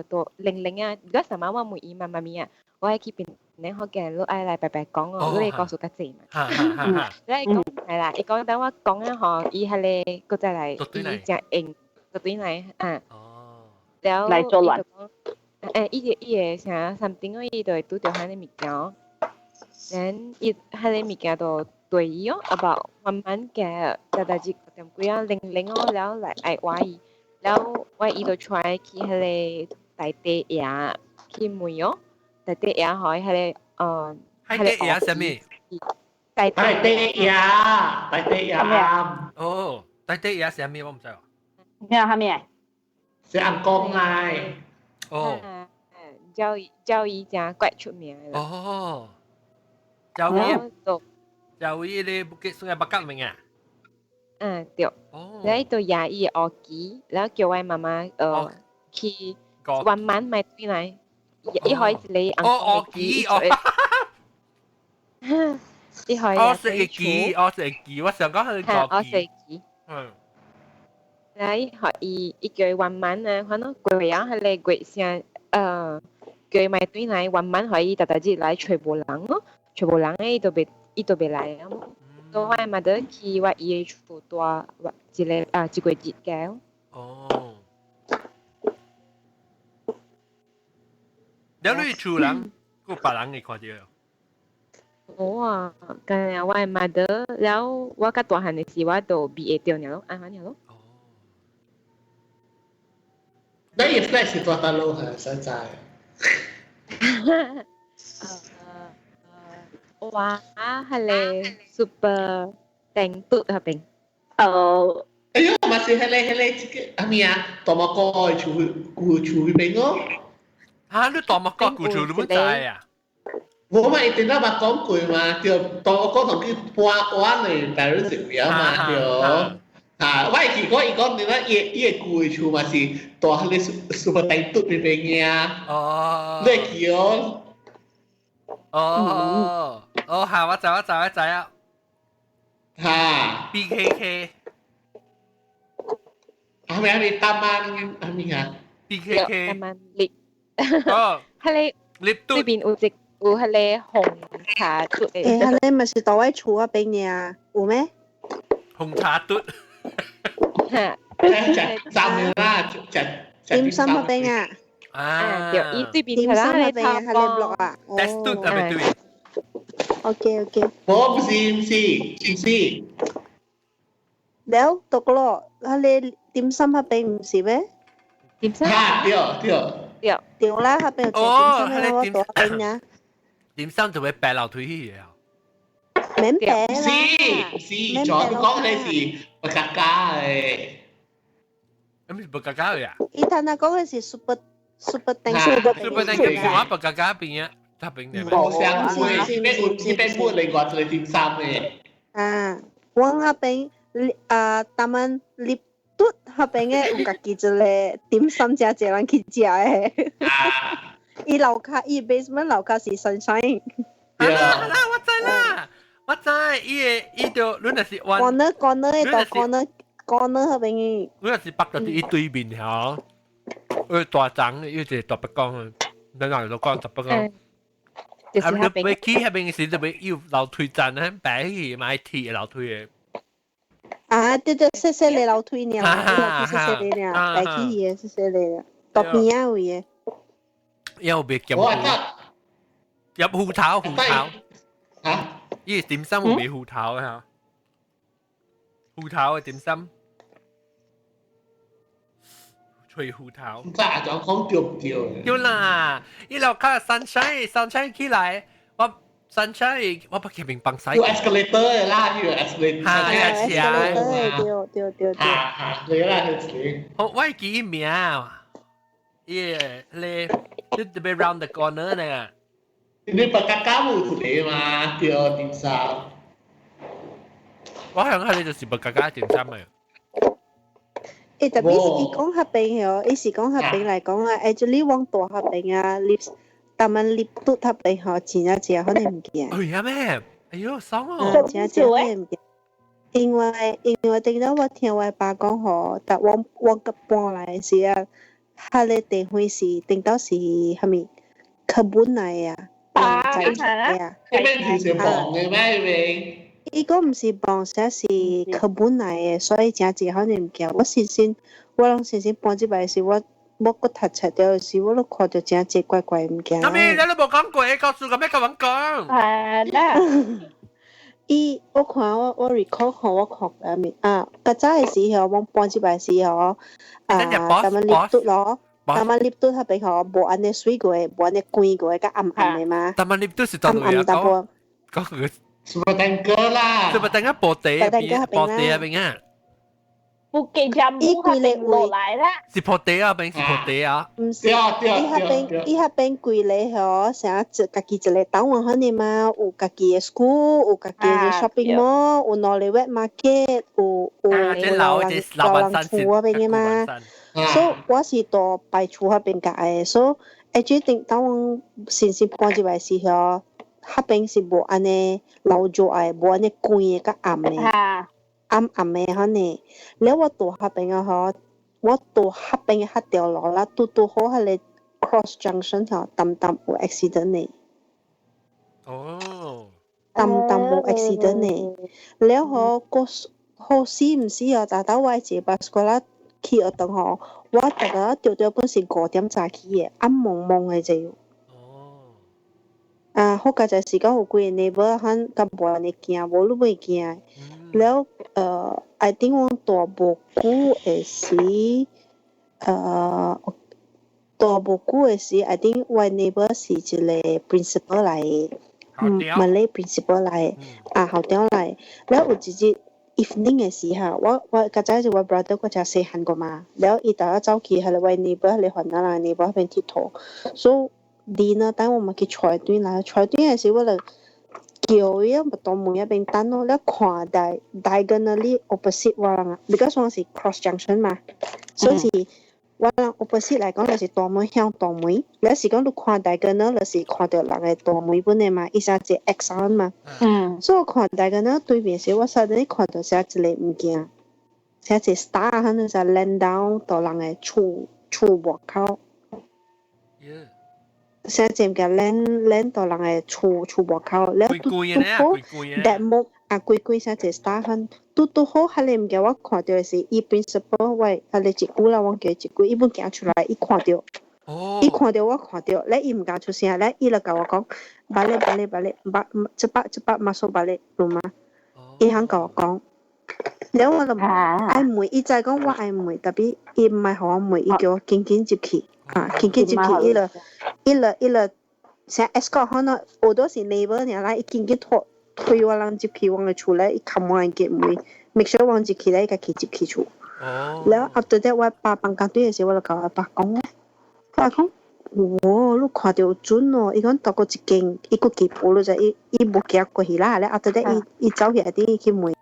就零零啊，如果啥物我問伊媽媽咪啊，我愛去檳榔福建，你愛來白白講哦，你會故事較濟嘛。你講係啦，伊講等我講啊吼，伊彼个閣再來，伊誠應，就轉來啊。了來做亂。誒，伊個伊個啥 something 哦，伊就會拄著彼个物件哦。然伊彼个物件就對伊哦，about 慢慢行，逐逐日點幾啊零零哦，了來愛話伊，了我伊就帶去彼个大地爺去問哦，大地爺吼，彼个大地爺啥物？大地爺，大地爺。哦，大地爺啥物我毋知哦。咩啊？啥物？是尪公來。哦。教教伊誠怪出名的。哦。教伊，教伊咧 Bukit Sungai Bakap 明啊？嗯，對。哦。然後伊就舉伊的烏旗，然後叫我媽媽去慢慢買轉來，伊予伊一个哦烏旗哦。伊予伊哦色的旗，哦色的旗，我想講佢個旗。哦色旗。嗯。來，予伊，伊叫伊慢慢啊，反正過啊，彼个月聲，叫伊莫轉來，慢慢予伊逐逐日來揣無人咯，揣無人伊就袂，伊就袂來啊。所以我嘛得去我伊的厝住，一个啊一個月個。哦。了你厝人，閣別人會看著？無啊，干焦我的 mother，了我較大漢的時，我就避會著爾咯，按呢爾咯。你 flat 是多大路啊？實在。我彼个 super 定嘟彼邊。哦，哎呦，嘛是彼個這個啥物啊？大馬哥的厝舊厝彼邊哦。嚇！你大馬哥舊厝你毋知啊？我嘛一定仔捌講過嘛，對，大馬哥同佢搬搬的 parents 位啊嘛，對。啊，我會記講伊講點解伊個舊的厝嘛是大彼個 Super 大嘟彼邊嘅啊。哦。你會記哦？哦哦，嚇！我知我知我知啊。嚇。 BKK。係咪係咪 Taman 係咪啊？BKK。 Taman 立。哦。彼個立對面有一有彼個紅茶嘟的。欸，彼個嘛是佗位厝嗰邊爾，有咩？紅茶嘟。嚇。食站啦，食點心嗰邊啊？啊。對，伊對面點心嗰邊啊，彼個 block 啊。 Test 嘟係咪對？ OK OK。我不是不是不是。了，讀咯，彼個點心嗰邊毋是咩？點心。嚇，對對。對。對啦，彼邊有食點心的，我佇彼邊啊。點心就會白樓梯去嘅。免白啦。是是，仲講的是白加加的。咁是白加加嘅啊？伊頭先講的是 super super 頂 super 頂叫我白加加邊啊？他邊嘅。無相會，是邊有是邊本另外一個點心的。啊，我彼邊啊，Taman 立嘟彼邊的有家己一個點心，誠濟人去食的。伊樓跤，伊 basement 樓跤是 sunshine。啊啦，我知啦，我知，伊個伊就你若是彎。corner corner 的到 corner corner 彼邊的。你若是北到伊對面吼，伊大張，伊一個大伯公，你若都講大伯公。啊！你欲去彼邊時，就欲有樓梯站，彼白去買鐵樓梯的。啊，對對，細細个樓梯爾，樓梯細細个爾，白起去的細細个，到邊仔位的。有別夾入芋頭，芋頭。嚇？伊點心有賣芋頭的嚇？芋頭的點心，脆芋頭。唔知阿長講對唔對？對啦，伊樓跤 sunshine sunshine 起來，我 sunshine 我不見面放屎。有 escalator 的啦，有 escalator。嚇，對對對對。嚇嚇，對啦，對。好，我會記名，伊個咧，你特別 round the corner 呢。你白加加有一個嘛？對，點心。我想彼個就是白加加點心的。欸，特別是伊講彼邊哦，伊是講彼邊來講啊，actually 往大彼邊啊，立 Taman 立嘟彼邊吼，真正濟款的物件。哎呀咩？哎喲，爽哦！真正濟款的物件。因為頂到我聽我爸講吼，逐我我閣搬來時啊，彼個地方是頂到是啥物課本來啊，啊，啊。彼邊是房的咩？彼邊？伊講毋是房，寫是課本來的，所以誠濟款的物件。我先先，我攏先先搬入來時，我我閣讀冊著時，我攏看著誠濟怪怪物件。啥物？你都無講過，告訴個咩甲阮講？係啦。伊，我看我我 recall 吼，我看啥物啊？較早的時候，我搬入來時候，啊，Taman 立嘟咯，Taman 立嘟彼邊吼，無按呢媠過，無按呢光過，較暗暗的嘛。 Taman 立嘟是佗暗暗淡薄。講個。 Super Tanker 啦，Super Tanker 薄地邊，薄地啊邊啊。布記就伊規個落來啦。是薄地啊邊，是薄地啊。毋是，伊彼邊伊彼邊規個吼，啥一家己一個單元款的嘛，有家己的 school，有家己的 shopping mall，有兩个 wet market，有有有老人老人厝彼邊的嘛。所以我是佇白厝彼邊共的，所以決定當阮先先搬入來時候，彼邊是無按呢老舊的，無按呢光的較暗的，暗暗的款呢。了我佇彼邊啊吼，我佇彼邊的彼條路啦，拄拄好彼個 cross junction 吼，澹澹有 accident 的。哦。澹澹有 accident 的，了吼，閣好死毋死哦，逐逐我一個巴斯啦去學堂吼，我逐個著著本是5點早起的，暗濛濛的就。啊，好佳哉是講有幾個 neighbor 肯較無按呢驚，無你袂驚。了，I think 阮蹛無久的時，蹛無久的時，I think 我 neighbor 是一個 principal 來的，嗯，Malay principal 來的，啊，校長來的。了有一日， evening 嘅時候，我較早是我 brother 我才細漢過嘛，了伊帶我走去彼個我 neighbor 彼個番仔人 neighbor 彼邊𨑨迌，所以 dinner time 我嘛去揣轉來，揣轉嘅時我就叫伊啊，大門彼邊等咯，了看 diagonally opposite 我人啊，because 我是 cross junction 嘛，所以是我人 opposite 來講就是大門向大門，了是講你看 diagonal 就是看著人的大門本的嘛，伊是一個 X 嘛，所以我看 diagonal 對面時，我 suddenly 看到寫一個物件，寫一個 star 可能是 land down 到人的厝外口。寫一個物件 land 到人的厝外口，了拄拄好 that moment 啊，規規寫一個 star 可拄拄好，彼個物件我看著的是伊 principal 我彼個一句啦，我記一句，伊本行出來，伊看著，伊看著我看著，咧伊毋敢出聲，咧伊就共我講，balik balik balik，cepat cepat masuk balik rumah，伊肯共我講，了我就愛問，伊知講我愛問，tapi 伊毋愛予我問，伊叫我緊緊入去，啊，緊緊入去，伊就伊就伊就像 escort 可能好多是 neighbor 爾啦，伊緊緊拖推我人入去阮的厝咧，伊冚我嘅門，make sure 阮入去咧，伊家己入去厝。了 after that 我爸放工轉的時，我就共我爸講，爸講，哦，你看著有準哦，伊講透過一間，伊閣記無了就伊伊無行過去啦，了 after that 伊伊走起來佇去問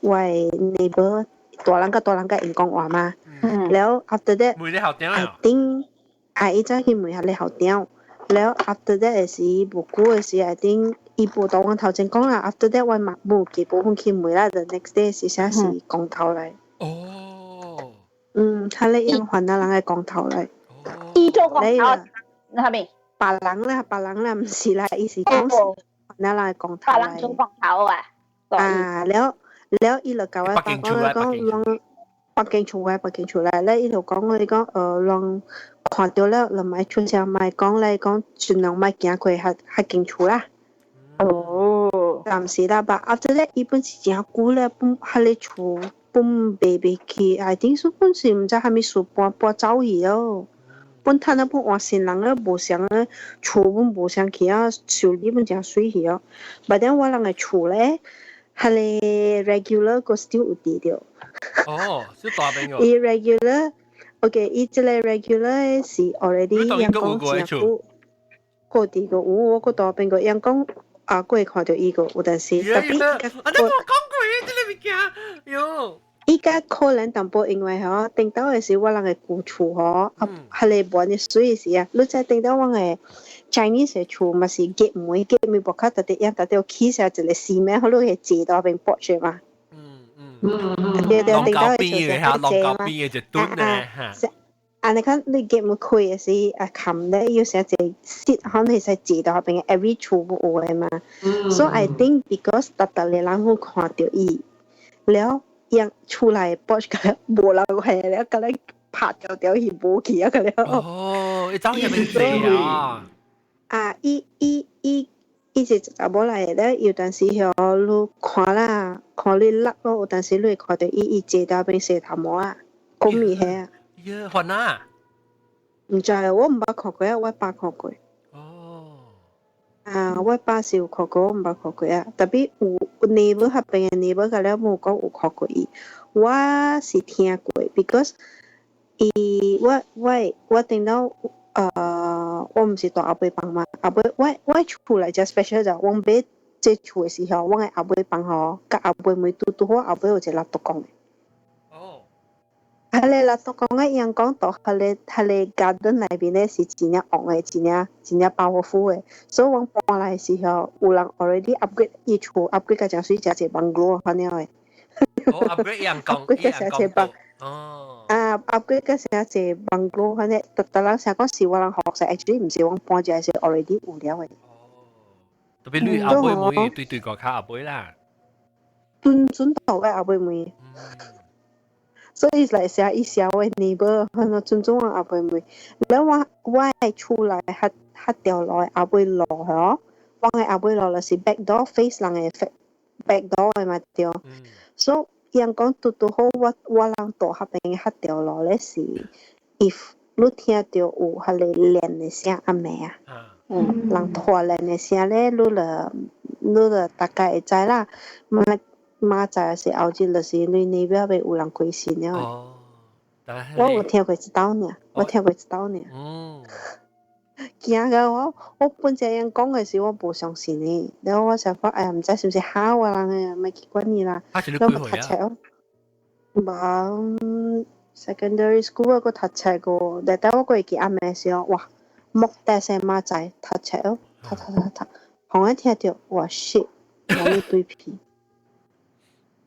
我的 neighbor，大人佮大人佮𪜶講話嘛。了 after that 問你校長 I think 啊，伊走去問彼个校長，了 after that 的時，無久的時，I think 伊無同我頭前講啦，after that 我嘛無記無去問啦，the next day 是啥是光頭來。嗯，彼个用番仔人的光頭來。伊做光頭係咪？別人啦，別人啦，毋是啦，伊是講是番仔人的光頭來。別人做光頭啊！啊，了了，伊就共我爸講講，攏北京厝的北京厝來，咧伊就講我講，攏看著了，就莫出聲，莫講咧，講盡量莫行過彼彼間厝啦。暫時啦，but after that 伊本是誠久咧，本彼个厝本賣袂去，I think 說本是毋知啥物事搬搬走去了。本趁啊本換新人了，無相咧厝本無相去啊，修理本誠媠去哦。But then 我人的厝咧，彼个 regular 閣 still 有佇著。哦，小大邊個。伊 regular，OK，伊這個 regular 是 already 人講誠久，閣佇個有，我閣大邊個人講啊，閣會看著伊個有陣時，tapi 啊，你無講過這个物件，喲。伊較可能淡薄，因為吼，頂到的時我人的舊厝吼，啊，彼个無按呢媠時啊，你知頂到阮的 Chinese 的厝嘛是結門，結門無較特別樣，特別起上一個 cement，好你會坐到邊駁住嘛。對對，頂到的厝是較濟嘛。邊嘅一墩咧，嚇。啊，你看你結門開的時，啊，冚咧有時一個 seat 可能會使坐到邊，every 厝無有的嘛。So I think because 逐逐個人會看著伊，了。樣出來 porch 個無人去了，個咧拍條條去無去啊個了。哦，伊走入面坐啊！啊，伊伊伊伊是查某來的咧，有陣時候你看啦，看你落咯，有陣時你會看著伊伊坐佇邊洗頭毛啊，講物遐啊。耶，番仔？毋知，我毋捌看過啊，我爸看過。啊，我爸是有看過，我毋捌看過啊。Tapi 有 neighbor 彼邊的 neighbor 甲了無講有看過伊，我是聽過，because 伊我我我頂到我毋是住後尾房嘛，後尾我我厝內遮 special 就阮買這厝的時候，阮的後尾房吼，佮後尾門拄拄好後尾有一個垃圾桶的。彼个垃圾桶的陽光到彼个 garden 內面咧是真正旺的，真正真正 powerful 的。所以阮搬來的時候，有人 already upgrade 伊厝 upgrade 甲誠媠，誠濟 bungalow 款了的。哦，upgrade 陽光，upgrade 甲誠濟 bung。啊，upgrade 甲誠濟 bungalow 款的，逐逐人成講是我人學勢，actually 毋是阮搬入來是 already 有了的。特別你後尾門對對個較後尾啦。準準到尾後尾門。所以來寫伊寫我 neighbor，可能尊重我後尾門。了我我的厝內較較條路的後尾路吼，我的後尾路就是 back door face 人的 back door 的嘛對。所以人講拄拄好，我我人住彼邊較條路咧是，if 你聽著有彼个鏈的聲暗暝啊，人拖鏈的聲咧，你就你就大概會知啦。嘛，媽仔是後日就是你那邊邊有人過身了。哦，我有聽過一道爾，我聽過一道爾。驚到我，我本這樣講的時我無相信你，然後我想講，哎呀，毋知是毋是嚇我人的，莫去管伊啦。啊，是你了幾歲啊？我讀冊無 secondary school 我閣讀冊過，但但我閣會記暗暝時候，哇，木大聲媽仔讀冊哦，讀讀讀讀，予人聽著，哇 shit，無物對皮。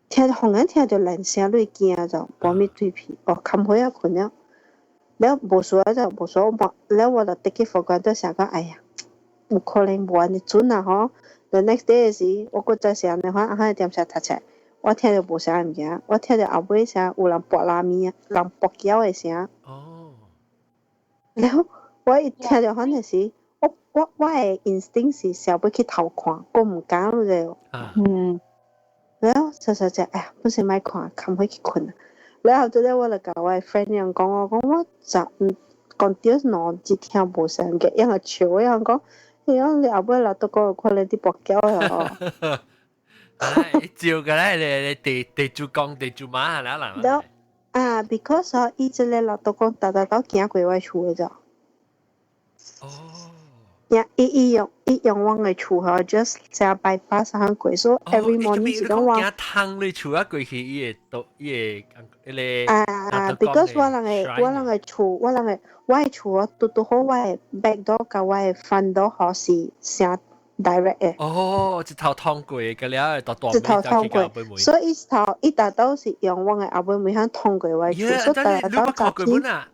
聽予人聽著爛聲，你會驚就無物對皮，哦，冚火仔睏了。了無事啊，就無事，我了我就 take it for granted 想講，哎呀，有可能無按呢準啊吼。The next day 的時，我閣再是按呢款，按點聲讀冊，我聽著無啥物件，我聽著後尾聲有人撥拉麵，人撥繳的聲。哦。了我一聽著款的時，我我我的 instinct 是想欲去偷看，我毋敢了。了實實就哎呀，本身莫看，冚火去睏。了後頭我就共我的 friend 樣講，我講我昨講著兩日聽無啥物件，樣個笑樣講，伊講你後尾老都講有可能佇跋筊哦。唉，照嘅咧，你你地地主公地主媽係啦，人。了啊，because 哦，伊這個老都講，逐逐都行過我厝的咋。哦。呀，伊伊用伊用阮的厝吼，just 正 bypass 行過，所以 every morning 是講我。行通你厝啊過去，伊會到伊會彼個。啊，because 我人的我人的厝，我人的我的厝哦，拄拄好我的 back door 佮我的 front door 吼是誠 direct 的。哦，一頭通過嘅了，大大一頭通過，所以一頭伊逐都是用阮的後尾門向通過我的厝，所以逐你捌看過本啊？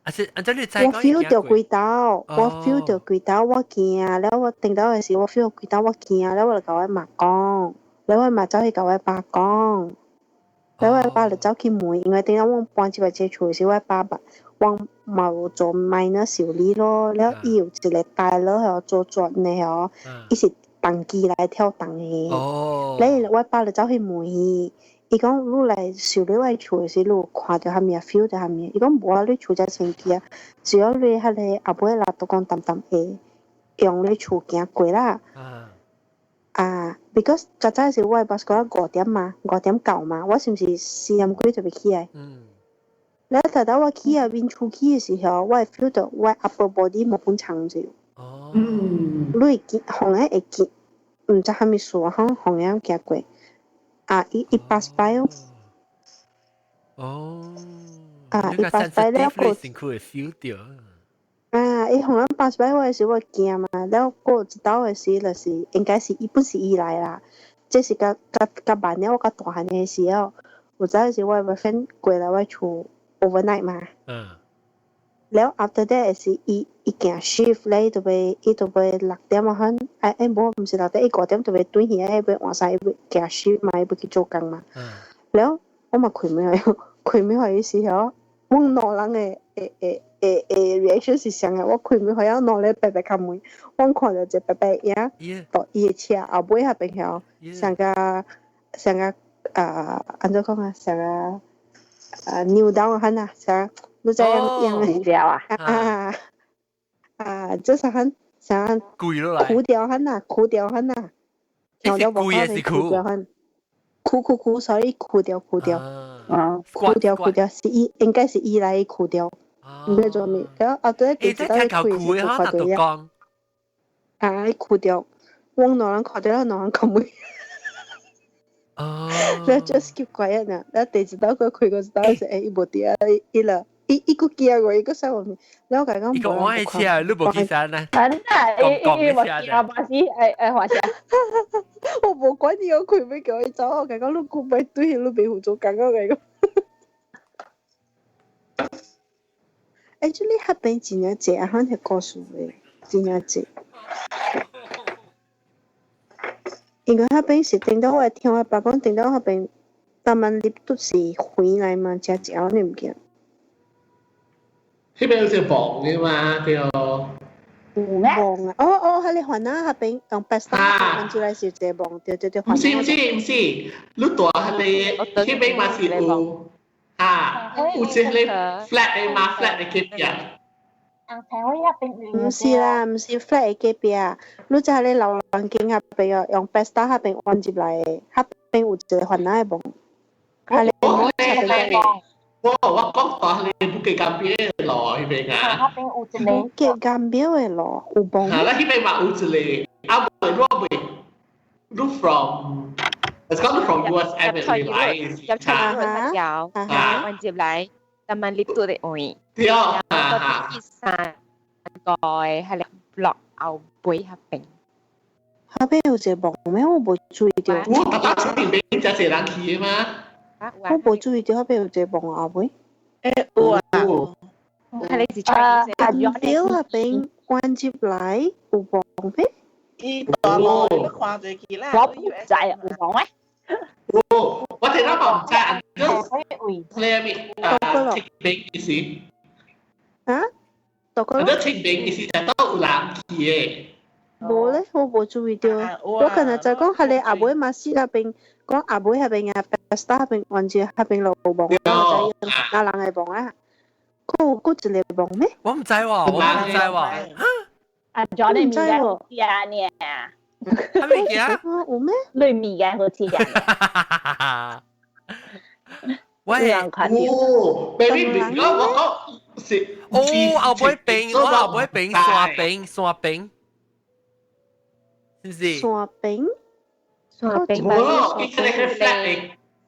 啊是，啊這你知我 feel 著幾道，我 feel 著幾道，我驚了，我頂到的時，我 feel 幾道，我驚了，我就共我媽講，了我媽走去共我爸講，了我爸就走去問，因為頂到阮搬入來這厝時，我爸爸阮嘛有做 minor 修理咯，了伊有一個大佬吼做磚的吼，伊是重機來跳重的，了我爸就走去問伊。伊講你來修理我的厝的時，你有看著啥物啊？feel 著啥物？伊講無啊，你厝才清氣啊。只要你彼個後尾老都講淡淡會用你厝行過啦。啊，because 較早時我的 bus 講5點嘛，5點到嘛，我是毋是4點幾就欲起來？了頭頭我起來面出去的時候，我會 feel 到我 upper body 無本長者。你會見，予人會見，毋知啥物事，予人行過。啊，伊伊 pass by 哦。啊，伊 pass by 了過。身軀會 feel 到。啊，伊予人 pass by 我的時，我驚嘛，了過一道的時，就是應該是伊本是伊來啦。這是較較較慢了，我較大漢的時候，有早時我的 boyfriend 過來我厝 overnight 嘛。了 after that 是伊伊行 shift 咧，伊就欲伊就欲6點啊款，哎哎無，毋是6點，伊5點就欲轉去，伊欲換衫，伊欲行 shift 嘛，伊欲去做工嘛。了我嘛開門予，開門予伊時候，阮兩人的的的的的 reaction 是啥個？我開門予伊，兩个白白開門，阮看著一個白白影，到伊的車後尾彼邊曉，像個像個啊，按怎講啊，像個啊扭到款啊，像。你知影樣枯掉啊？啊啊，就是很像跪落來，枯掉很啊，枯掉很啊，聽到無？是枯掉很，枯枯枯，所以枯掉枯掉，枯掉枯掉，是伊應該是伊來枯掉，毋知做咩，然後後底佢知道伊開是看到呀，啊，伊枯掉，阮兩人看到，兩人看袂。了 just keep quiet 呢，了第一道佢開過一道是欸，伊無佇啊，伊了。伊伊閣驚過，伊閣啥物？了我共伊講，伊講我的車，你無去山啊？啊，伊伊無驚巴士，會會滑車。我無管伊，我開欲叫伊走，我共伊講你久欲對，你袂赴做工，我共伊講。Actually，彼邊真正濟啊，款彼故事的，真正濟。因為彼邊是頂到我會聽我爸講，頂到彼邊，逐萬入都是回來嘛，食食款的物件。彼邊有隻房嘅嘛，對。望啊！哦哦，彼個番仔彼邊用白衫翻出來是一個望，對對對。毋是毋是毋是，你蹛彼個彼邊嘛是有啊，有一個 flat 的嘛，flat 的隔壁。紅青位那邊毋是啦，毋是 flat 的隔壁啊，你知咧老人間那邊哦，用 Pesta 那邊彎入來的，那邊有一個番仔的墓。啊，你我我講到你 Bukit Gambir 的路彼邊啊。那邊有一個。 Bukit Gambir 的路有墓。啊，咱彼邊嘛有一個，啊，袂我袂，你 from，it's 講 from USM 來，入菜園有，彎入來，但係你拄的位。對啊。個三個係落後背那邊。那邊有一個墓咩？我無注意到。我特登出邊邊真濟人去的嘛。我無注意到那邊有一個墓後尾。欸，有啊。係你是唱啊，對那邊關入來有墓咩？伊大路你看做去啦。我唔知啊，有墓咩？我我聽到嘛唔知，你咩啊？清明意思？啊？讀過。我清明意思就都有人去的。無咧，我無注意到。我可能就講，係你阿妹嘛死那邊，講阿妹那邊啊，Pesta 那邊，完全那邊路墓，我知阿人的墓啊。閣有閣一個墓咩？我毋知喎，我毋知喎。啊，仲你物件好食呢？啥物件？有咩？你物件好食啊？喂，哦，baby，我講是哦，後尾邊，我後尾邊山邊山邊，是毋是？山邊，山邊。無，伊這個 flat 的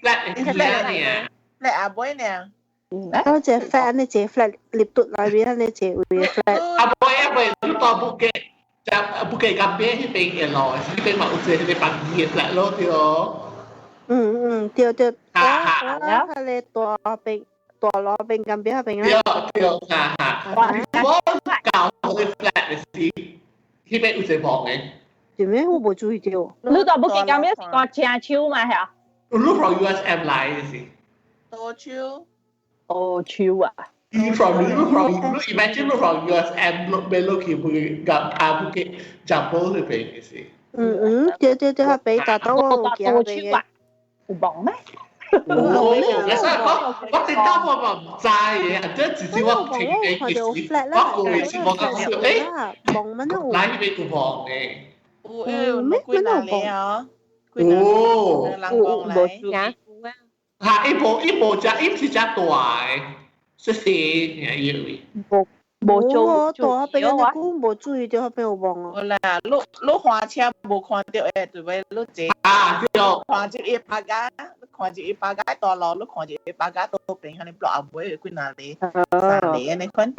flat 的呢，flat 阿妹呢？我一個 flat，你一個 flat 入到內面，你一個位 flat。阿妹阿妹，你到 Bukit，就 Bukit Gambir 彼邊的路，彼邊嘛有一個彼個房的 flat 咯，對。嗯嗯，對對，我我彼個大邊大路邊間邊彼邊啊。對對，哈哈。我舊個 flat 的是，彼邊有一個房的。對咩？我無注意到。你到 Bukit Gambir 是講正手嘛？係啊。你 from USM 來的是？多手。哦，手啊。 You from you from you imagine you from USM 落邊落去 Bukit Gam 啊 Bukit Jambul 彼邊的是。嗯嗯，對對對，彼邊大到我有行過嘅。有墓咩？哦，你所以講，我聽到我嘛毋知嘅，這只是我聽的意思。我過去是我講說，欸，墓乜都有。來彼邊有墓的。有咩？幾若個啊？有。有無來？嚇！伊無伊無只，伊毋是只大的，細細爾以為。無無做大彼邊你久無注意到彼邊有墓哦。無啦，你你駛車無看著的，除非你坐。啊，對。看著伊拍架，你看著伊拍架大路，你看著伊拍架倒邊，彼個後尾有幾若個、三個按呢款。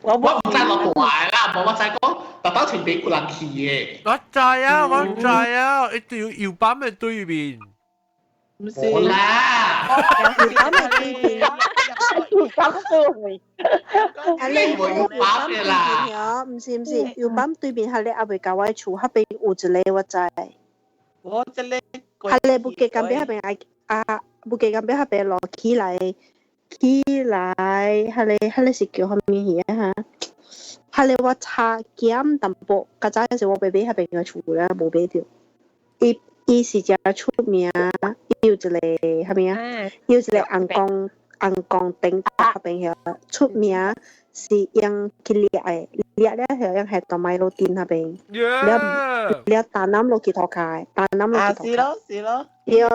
我毋知落大啦，無我知講，特登前邊有人去的。我知啊，我知啊，一對右板的對面。毋是。無啦。右板的對面。右板對面。啊，你無右板的啦。毋是毋是，右板對面彼個還未到我厝，彼邊有一個我知。我這個。彼個 Bukit Gambir 彼邊啊啊，Bukit Gambir 彼邊路起來起來，彼個彼個是叫啥物魚啊？哈？彼個我差減淡薄，較早時我欲買彼邊个厝咧，無買著。伊伊是誠出名，伊有一個啥物啊？伊有一個紅光紅光燈彼邊遐出名，是用去掠的，掠了後用下到麥路店彼邊，了了大南落去塗跤，大南落去塗。啊，是咯是咯。對，你應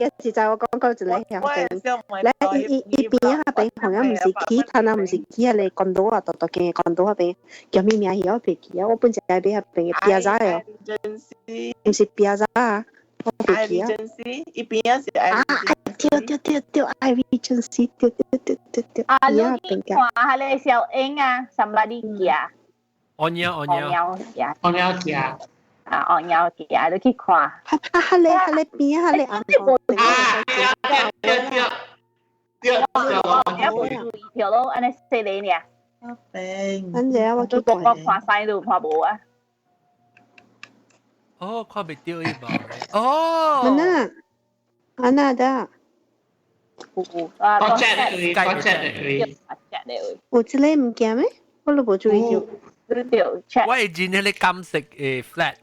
該是知我講過一個遐邊，咧伊伊伊邊仔彼邊好像毋是去，他那毋是去彼個關島啊，獨獨間的關島彼邊，叫啥名魚我袂記啊，我本身愛買彼邊的 piazza 的，毋是 piazza 啊，我袂記啊。伊邊仔是啊，對對對對，愛 Regency，對對對對對。啊，你去看彼個小英啊，somebody 行。按鳥按鳥。按鳥行。啊，哦，有行，你去看。啊，彼個彼個邊仔彼個紅光燈。啊，對對對對。我無注意著咯，按呢細个爾。按這我去看。我看西路看無啊。哦，看袂著伊無。哦。安那，安那的。有啊，我 check 的位，我 check 的位。有這個物件咩？我都無注意著。我會認彼個金色的 flat。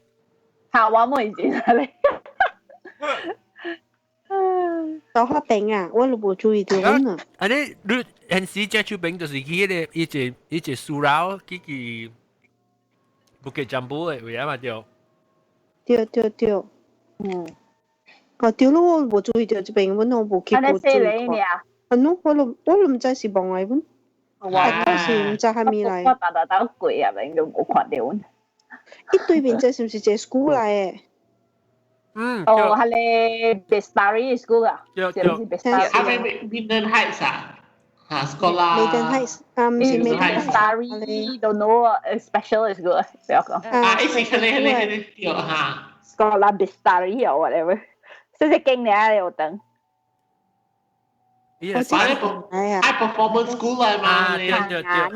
嚇，我冇認彼個。到彼邊啊，我都無注意到啊。啊你你現時這手邊就是去彼個伊一伊一 surau 去去 Bukit Jambul 的位啊嘛對。對對對。哦，對咯，我無注意到這邊，阮都無去過注意看。啊喏，我都毋知是墓來阮，我是毋知啥物來。我逐逐兜過啊，應該無看到阮。伊對面這是毋是一個 school 來的？嗯。哦，彼个 Bestari School 啊。對對。啊，咩 Minden Heights 啊？嚇，sekolah。 Minden Heights 啊，毋是 Minden Bestari don't know special school 不要講。啊，伊是彼個彼個彼個對嚇。 Sekolah Bestari or whatever，這是經年的學堂。我知。High performance school 來嘛？對對對。啊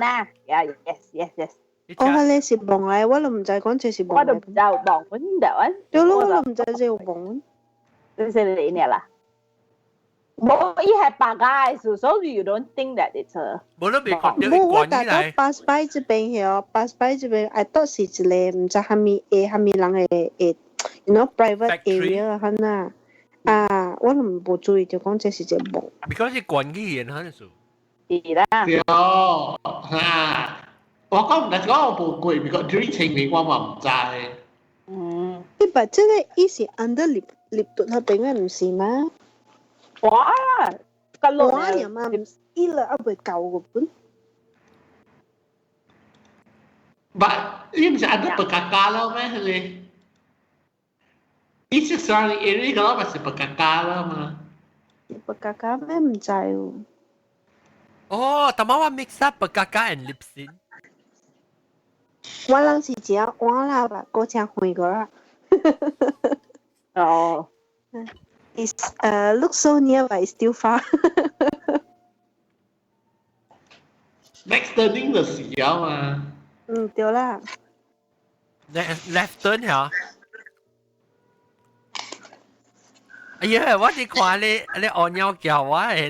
，yes。我彼个是墓來，我都毋知講這是墓。我都毋知有墓阮的。對咯，我都毋知這有墓。這是你呢啦。無，伊係白家的，所以 you don't think that it's a。無你未看到無，我逐個 pass by 這邊曉，pass by 這邊，I thought 是一個毋知啥物會啥物人的的，you know private area 哈呐。啊，我都無注意就講這是一個墓。 Because 是關起的，可能是。是啦。對，嚇。我講唔係講我無過，because during 清明我嘛毋知。伊把這個伊是 under 立立頓彼邊的，毋是嗎？哇！個路我爾嘛，伊了猶未夠個本。 But 伊毋是 under Pekaka 了咩？係咪？伊是 surrounding area 個咪是 Pekaka 了嘛？ Pekaka 咩毋知哦。哦，但我 mix up Pekaka and Lip Sin。我人是只換啦吧，過誠遠過啦。哦。 It's look so near but it's still far. Next turning 就是了嘛。嗯，對啦。 Left turn 嚇。哎呀，我佇看你你按鳥叫我彼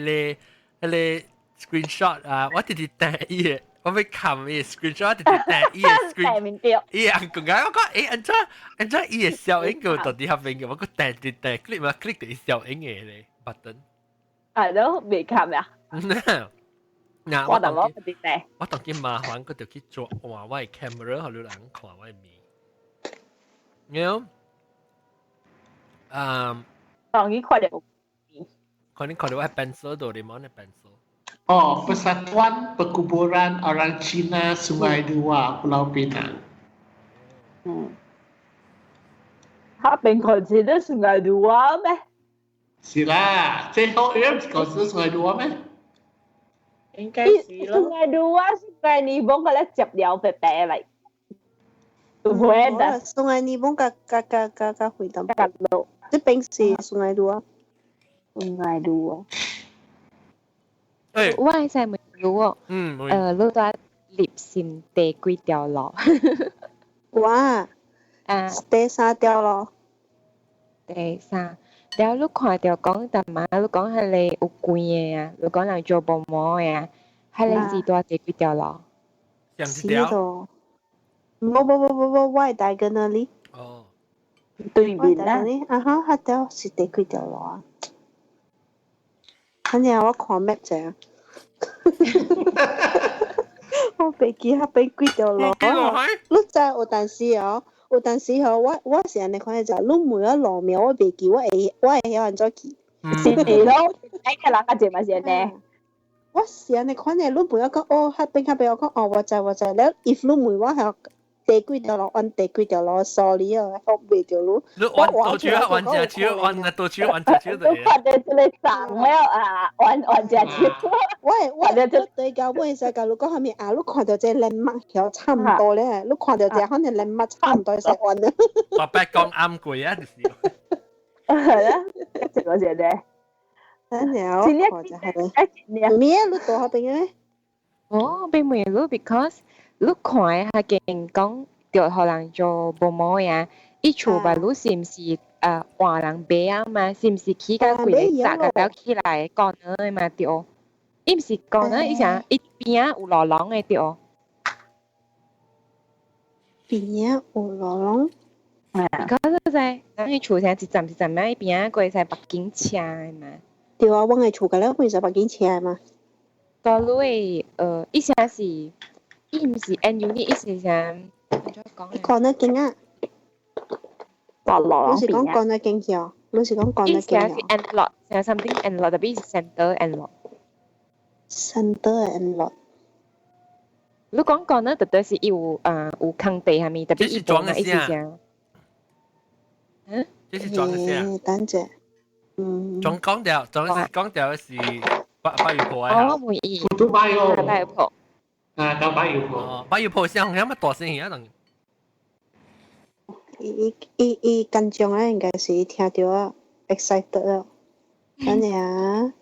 個彼個 screenshot 啊，我直直掟伊個，我欲看伊 screenshot，直直掟伊個 screen，伊個按講我講欸，按怎按怎伊個小影個到底彼邊個，我閣掟直掟 click 嘛 click 著小影個咧 button。係咯，未看呀。嗱，我就攞嗰啲掟。我當今麻煩，我就去做換我的 camera，予你人看我的面。You know？嗯。當然看到。可能看到我 pencil 度，你望的 pencil。 Oh, Persatuan Perkuburan Orang Cina Sungai Dua, Pulau Pinang. 彼邊 consider Sungai Dua 咩？是啦，這好樣是 consider Sungai Dua 咩？應該是咯。 Sungai Dua, Sungai Nibong 個咧接了白白嚟。會的。 Sungai Nibong 佮佮佮佮佮回淡薄。這邊是 Sungai Dua。 Sungai Dua。我會使問你哦，你佇立信第幾條路？哇！啊，第三條路。第三，了你看著講，逐擺你講彼個有關的啊，你講人做墓的啊，彼個是佇第幾條路？上一條。無無無無無，我的 diagonally。哦。對面啊。啊哈，彼條是第幾條路啊？反正我看 map 者。我袂記彼邊幾條路。你知有當時哦，有當時吼，我是按呢款的，就你問我路名，我袂記，我會曉按怎記。是咯，哎個人較濟嘛是按呢。我是按呢款的，你問我講哦，彼邊彼邊，我講哦，我知我知。了，if 你問我係第幾條路，按第幾條路，sorry 啊，我袂著你。你按倒手，按隻手，按倒手，按隻手就。你看到這個長了啊，按按隻手。我我我對到尾時共你講啥物啊？你看著這 landmark 曉差毋多咧，你看著這可能 landmark 差毋多會使按咧。白白講啱過啊，就是。係啊，這個是咧。等下我看一下。咩？你佇彼邊咩？哦，欲問你，because 你看彼間講著予人做墓的啊，伊厝吧，你是毋是換人買啊嘛？是毋是起甲規个閘甲了起來講的嘛對？伊毋是講呢，伊啥伊邊仔有路廊的對？邊仔有路廊？嗰個在，咱去厝成一站一站仔，邊仔過使北京車的嘛。對啊，阮的厝個了本是北京車的嘛。大陸的伊啥是，伊毋是 N unit，伊是啥？按怎講咧？看得見啊！大陸你是講講得見曉？你是講講伊得見啥是曉 N lot，啥 something N lot，特別是 center N lot。？Center and lot。你講講呢，特別是伊有啊有空地係咪？特別伊無嘛，伊是啥？嗯？這是裝的啥？等者。嗯。裝講掉，裝講掉的是百百油婆啊。哦，滿意。都擺哦。百油婆。啊，到百油婆。哦，百油婆是紅咁大聲啊，當。伊伊伊緊張啊，應該是聽到啊，excited 啊。等下啊。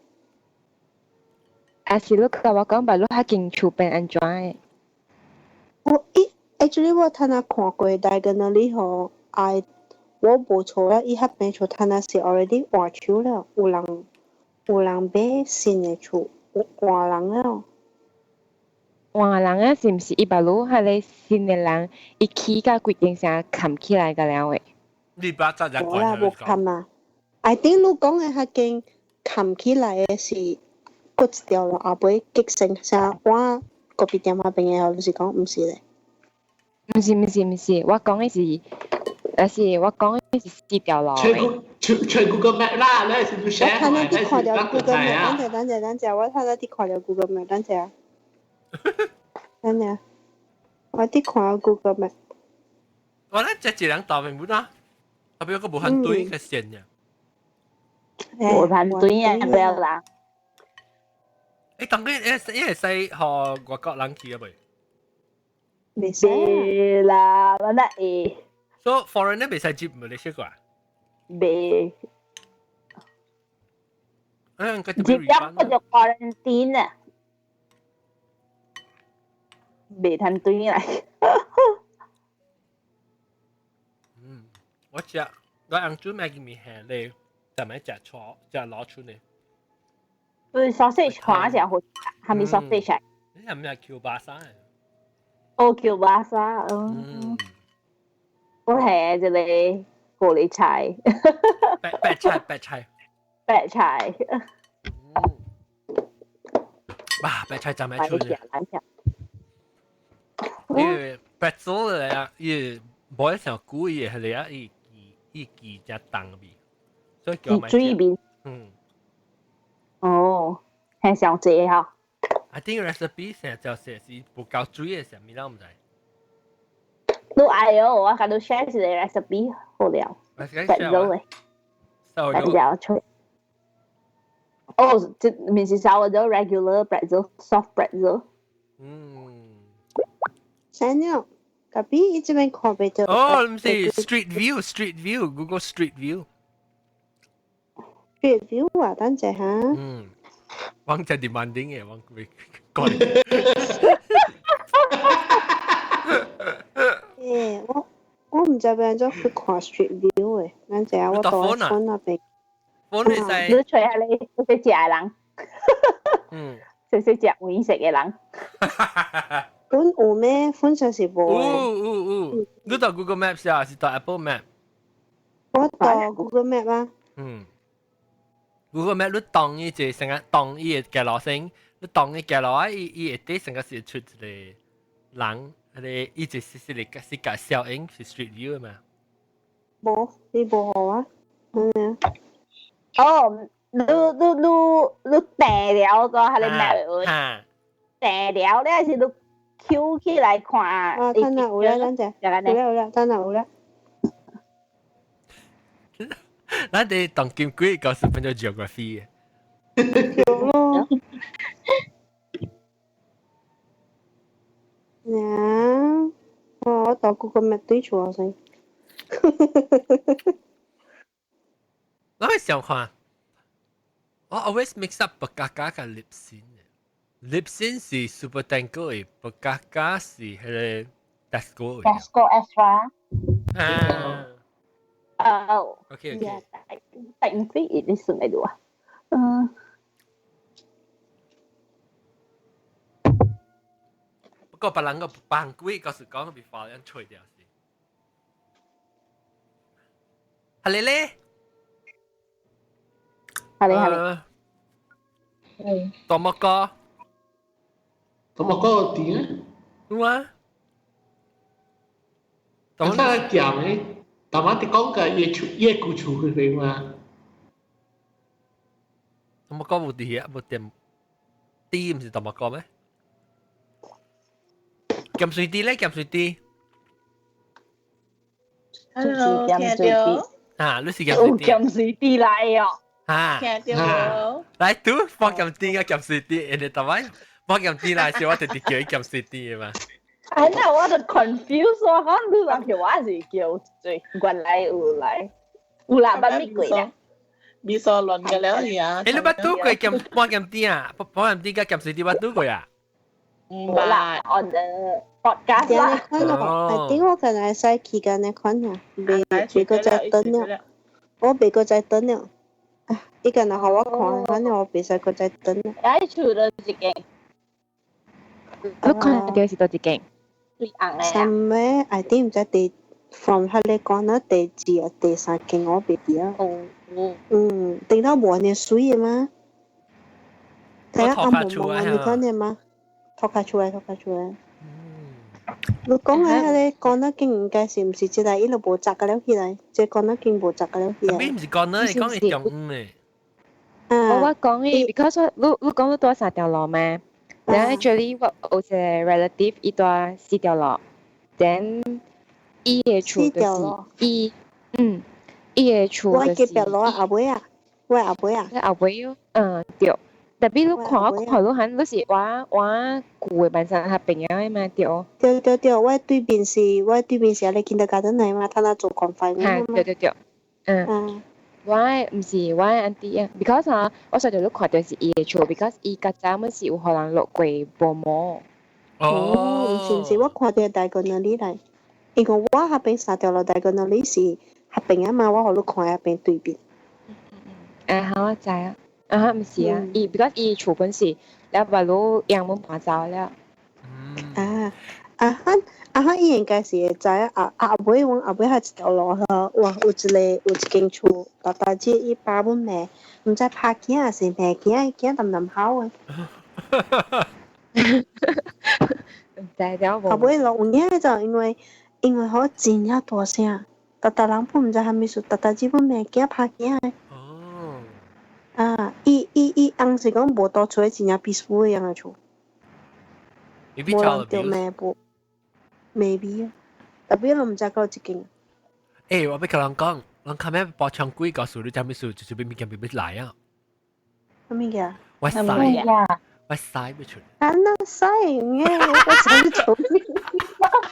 啊是你甲我講，吧，你較近厝邊按怎的？我伊 actually 我頭先看過 diagonally 吼，愛我無錯啦，伊彼邊厝頭先是 already 換手了，有人有人買新的厝，換人了。換人啊，是毋是伊把路彼個新的人，伊起甲規間城冚起來個了的？你把扎只無啦，無冚啊！I think 你講的彼間冚起來的是割一條路，後尾激成啥換咖啡店彼邊的，你是講毋是咧？毋是毋是毋是，我講的是，還是我講的是四條路的。吹 Google Map 啦，你是不我 share 睇那啲看到到 Google Map，等陣等陣等陣，我睇那啲看到 Google Map，等陣。等陣，我啲看到 Google Map。我咧只一人大明本啊，後邊有個無限對嘅線嘅。無限對啊，不要啦。誒，當佢誒，伊會使予外國人去啊未？袂使啦，我那會。所以 foreigner 袂使入馬來西亞。袂。嗯，佢入咗我就 quarantine 啊，袂通轉來。嗯，我食我紅煮麥嘅麵咧，就咪食錯，食攞出嚟。是 sausage 看起來好，係咪 sausage 啊？你係咪 Q 巴沙？哦，Q 巴沙，嗯。我係這個高麗菜。白白菜，白菜。白菜。哇！白菜就咪出嘅。因為白做嚟啊，伊無一上久伊係嚟啊，伊伊伊只重味，所以叫水味。嗯。哦，係上濟哈。 I think recipe 成日就寫是不夠水嘅時候，物咱毋知。你愛哦，我共你 share 一個 recipe 好了。白肉的。白肉出。哦，這毋是 sourdough regular pretzel soft pretzel。嗯。啥了？特別伊這邊看袂到。哦，毋是 Street View，Street View，Google Street View。 Street View 啊，等陣嚇。嗯。我真 demanding 嘅，我會講。欸，我我毋知欲按怎去看 Street View 的，等陣我到 phone 那邊。 phone 會使。你揣下你識食的人。嗯。識識食美食的人。 phone 有咩？phone 上是無。有有有，你到 Google Maps 啊，是到 Apple Map？我到 Google Map 啊。嗯。Google Map 你當伊一成個當伊個街路先，你當伊街路啊，伊伊會底成個是出一個人，彼個伊就是是個是個小影是 Street View 嘛。無，你無予我。嗯。哦，你你你你訂了個彼個 map，訂了咧是你 Q 起來看。啊，等下有啦，等陣。有啦有啦，等下有啦。咱哋當今幾個是變做 geography 嘅。對咯。呀，我到 Google Map 對厝先。我係想看，我 always mix up 白加加佮 Lipsin 嘅。Lipsin 是 Super Tango 嘅，白加加是彼個 Tesco 嘅。 Tesco Extra。啊。哦。 OK OK。定飛你算嚟度啊？嗯。不過別人個扮鬼，告訴講被發人吹掉是。係你咧？係你係你。嗯。大木哥。大木哥點啊？有啊。等下講咧，大媽啲講嘅夜厝夜古厝嗰邊嘛。大木哥冇啲啊，冇點。啲唔是大木哥咩？鹹水啲咧，鹹水啲。 Hello，聽到？啊，你是鹹水啲。鹹水啲來哦。啊。聽到。來，拄放鹹啲啊，鹹水啲，人哋大媽放鹹啲來，是我直直叫伊鹹水啲的嘛。啊，那我就 confuse 我，可能你話叫我是叫最原來有來，有啦，捌咪過啦。味素論嘅了而啊。誒，你捌拄過鹹放鹹啲啊？放鹹啲加鹹水啲捌拄過啊？冇啦，on the podcast 啦。我頂我近來使期間的款啊，未未閣再等了，我未閣再等了。啊，伊近來予我看，反正我袂使閣再等了。哎，厝佗一間？你看到是佗一間？最紅的。三個，I think 毋知第 from 彼個講到第二啊，第三間我袂記啊。哦。嗯，頂到無按呢媠的嗎？睇下暗濛濛按呢款的嗎？塗跤出來，塗跤出來。你講的彼個講得經應該是毋是這個？伊都無鑿個了起來，這講得經無鑿個了起來。咩毋是講呢？是講是中午的。我講伊，because 我你你講你蹛三條路嘛？然後 actually 我有一個 relative 伊蹛四條路，then 伊的厝就是伊，嗯，伊的厝就是。我隔壁路阿妹啊，我阿妹啊。你阿妹哦，嗯對。特別你看我看你喊，你是我我舊的班上較朋友的嘛對。對對對，我對面是，我對面是阿個 kindergarten 來嘛，他那做 confinement 嘛。對對對，嗯。我的毋是我的 auntie 啊，because 啊，我上條你看到是伊的厝，because 伊較早物是有予人落過薄膜。哦，毋是毋是，我看到 diagonally 來，因為我彼邊三條路 diagonally 是彼邊啊嘛，我予你看彼邊對面。啊，好，我知啊。啊，毋是啊，伊 because 伊厝本是了把路樣本搬走了。啊啊哈啊哈！伊應該是會知啊阿尾，阮阿尾還一條路吼，哇！有一個有一間厝，大大只伊爸阮罵，毋知拍囝還是罵囝，囝淡淡吼的。毋知了無。後尾落有影就因為因為吼真正大聲，逐逐人本毋知啥物事，逐逐只本罵囝拍囝的。哦。啊！伊伊伊翁是講無蹛厝，真正 peaceful 的樣的厝。無人著罵無。maybe 啊，特別我毋知佫一間。欸，我欲共人講，人較咩包槍鬼告訴你，啥物事，就是欲物件欲來啊。啥物件？我屎，我屎欲出。啊，那屎嘅，我屎出。我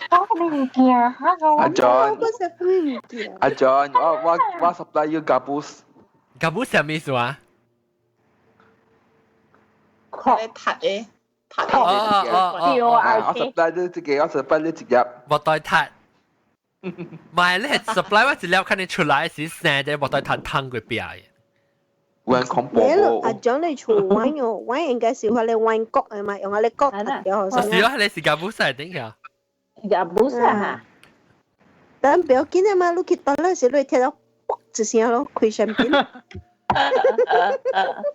啥物件？哈個阿 John，我啥物件？阿 John，我我我 supply 要 gabus。 gabus 啥物意思啊？你踢的。哦哦哦，我 supply 你這個，我 supply 你一粒。無代踢。唔係你係 supply 我一粒，看你出來時生隻無代踢湯過壁的。有人恐怖。阿蔣你厝玩哦，玩應該是彼個玩角的嘛，用彼個角踢掉。是啊，你是 gabus 頂下。 gabus 啊？但不要緊啊嘛，你去倒那時，你會聽到嘣一聲咯，開香檳。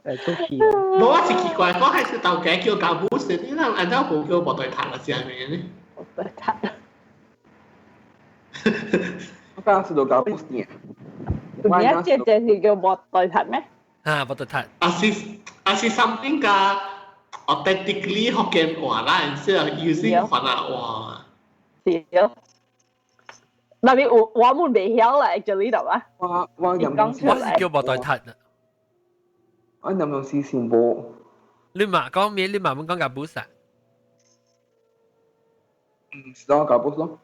誒，出氣。無我是奇怪，我還是頭家叫 gabus，你人按照無叫無對塔啊，是啥物呢？無對塔。我剛剛是 gabus 呢。而家這這是叫無對塔咩？啊，無對塔。啊是啊是 something 加 authentically 福建話啦，instead of using 番仔話。是咯。那邊我我們袂曉啦，actually 對吧？我我飲我是叫無對塔啊。我飲用是想無。你嘛講咩？你嘛muốn講 gabus 啊？嗯，是咯，gabus 咯。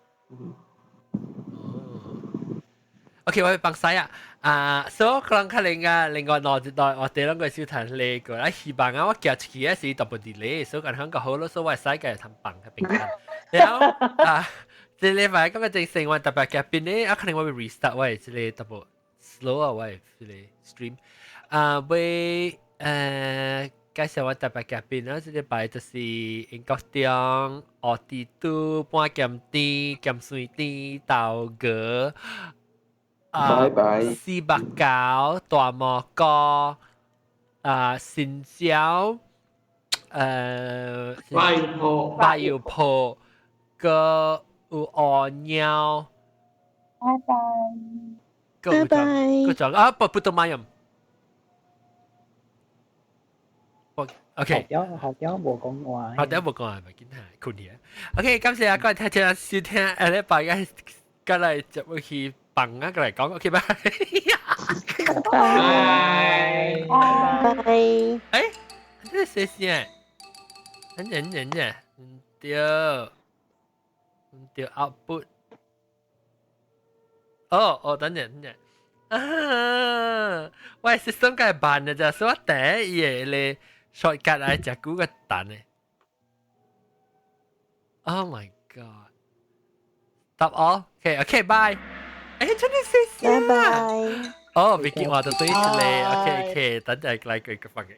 OK，我去幫手啊！啊，所以可能可能啊，另外兩一代我哋兩個小談呢個，啊，希望啊，我行出去的時特別 delay，所以講香港好咯，所以我會使嘅談放嘅平安。然後啊，這禮拜感覺正生活特別夾邊咧，啊，可能我會 restart 我這個特別 slow 啊，我這個 stream 啊，會介紹我特別嘉賓啦，這禮拜就是英國中烏地都半鹹甜鹹水甜豆芽。啊，拜拜。四目狗、大蘑菇、啊，新椒，白油鋪，白油鋪，個有烏貓，拜拜。拜拜。個仲啊，不不動馬音。OK，學條無講話，學條無講話，咪見下困去。OK，感謝啊，各位聽眾收聽，下禮拜嘅過來節目去放啊，過來講，OK，拜。拜拜。欸，這是誰先？等陣等陣，唔對，唔對，output。哦哦，等陣等陣。啊，喂，system 梗係慢嘅咋，所以我第一頁咧。shortcut 來食久個等咧。Oh my god！答我，OK OK bye。欸，真係謝謝。拜拜。哦，別記我就對住你，OK OK，等陣來個個發嘅。